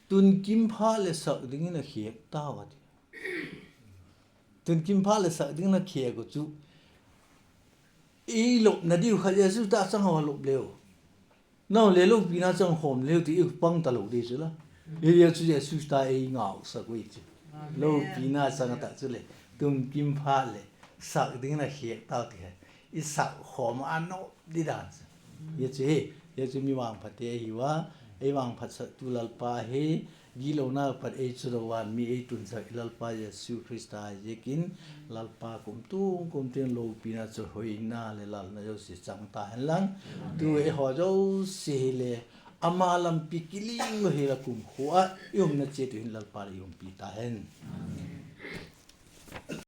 tun kim phat leh sak dingin a khiak tau a ti. Tun kim phat leh sak dingin a khiak uh chu, i lopna diu kha Jesu ta chang haw lop leu, nau le lopina chang khawm leu ti i pang talo di chu la. Hi chu Jesu ta ei ngausak ui chu. Lopina chang a tak chuleh, tun kim phat leh sak dingin a khiak tau ti kha, i sak khawm a nop di dan chu. Hi chu hi, hi chu mi vangphate ahiu a, ei vangphatsaktu Lalpa hi, gitlona pat ei chawlo van mi ei tunsak i Lalpa Jesu Khrista ahi ziakin, Lalpa kumtuang kumtuang lopina chu hoina leh lalna zosia chang ta hen lang. Tu eihaw zosia hile, ama lampi kiling lo hila kumkhua ah i umna chiat uh hin Lalpa leh i umpi ta hen.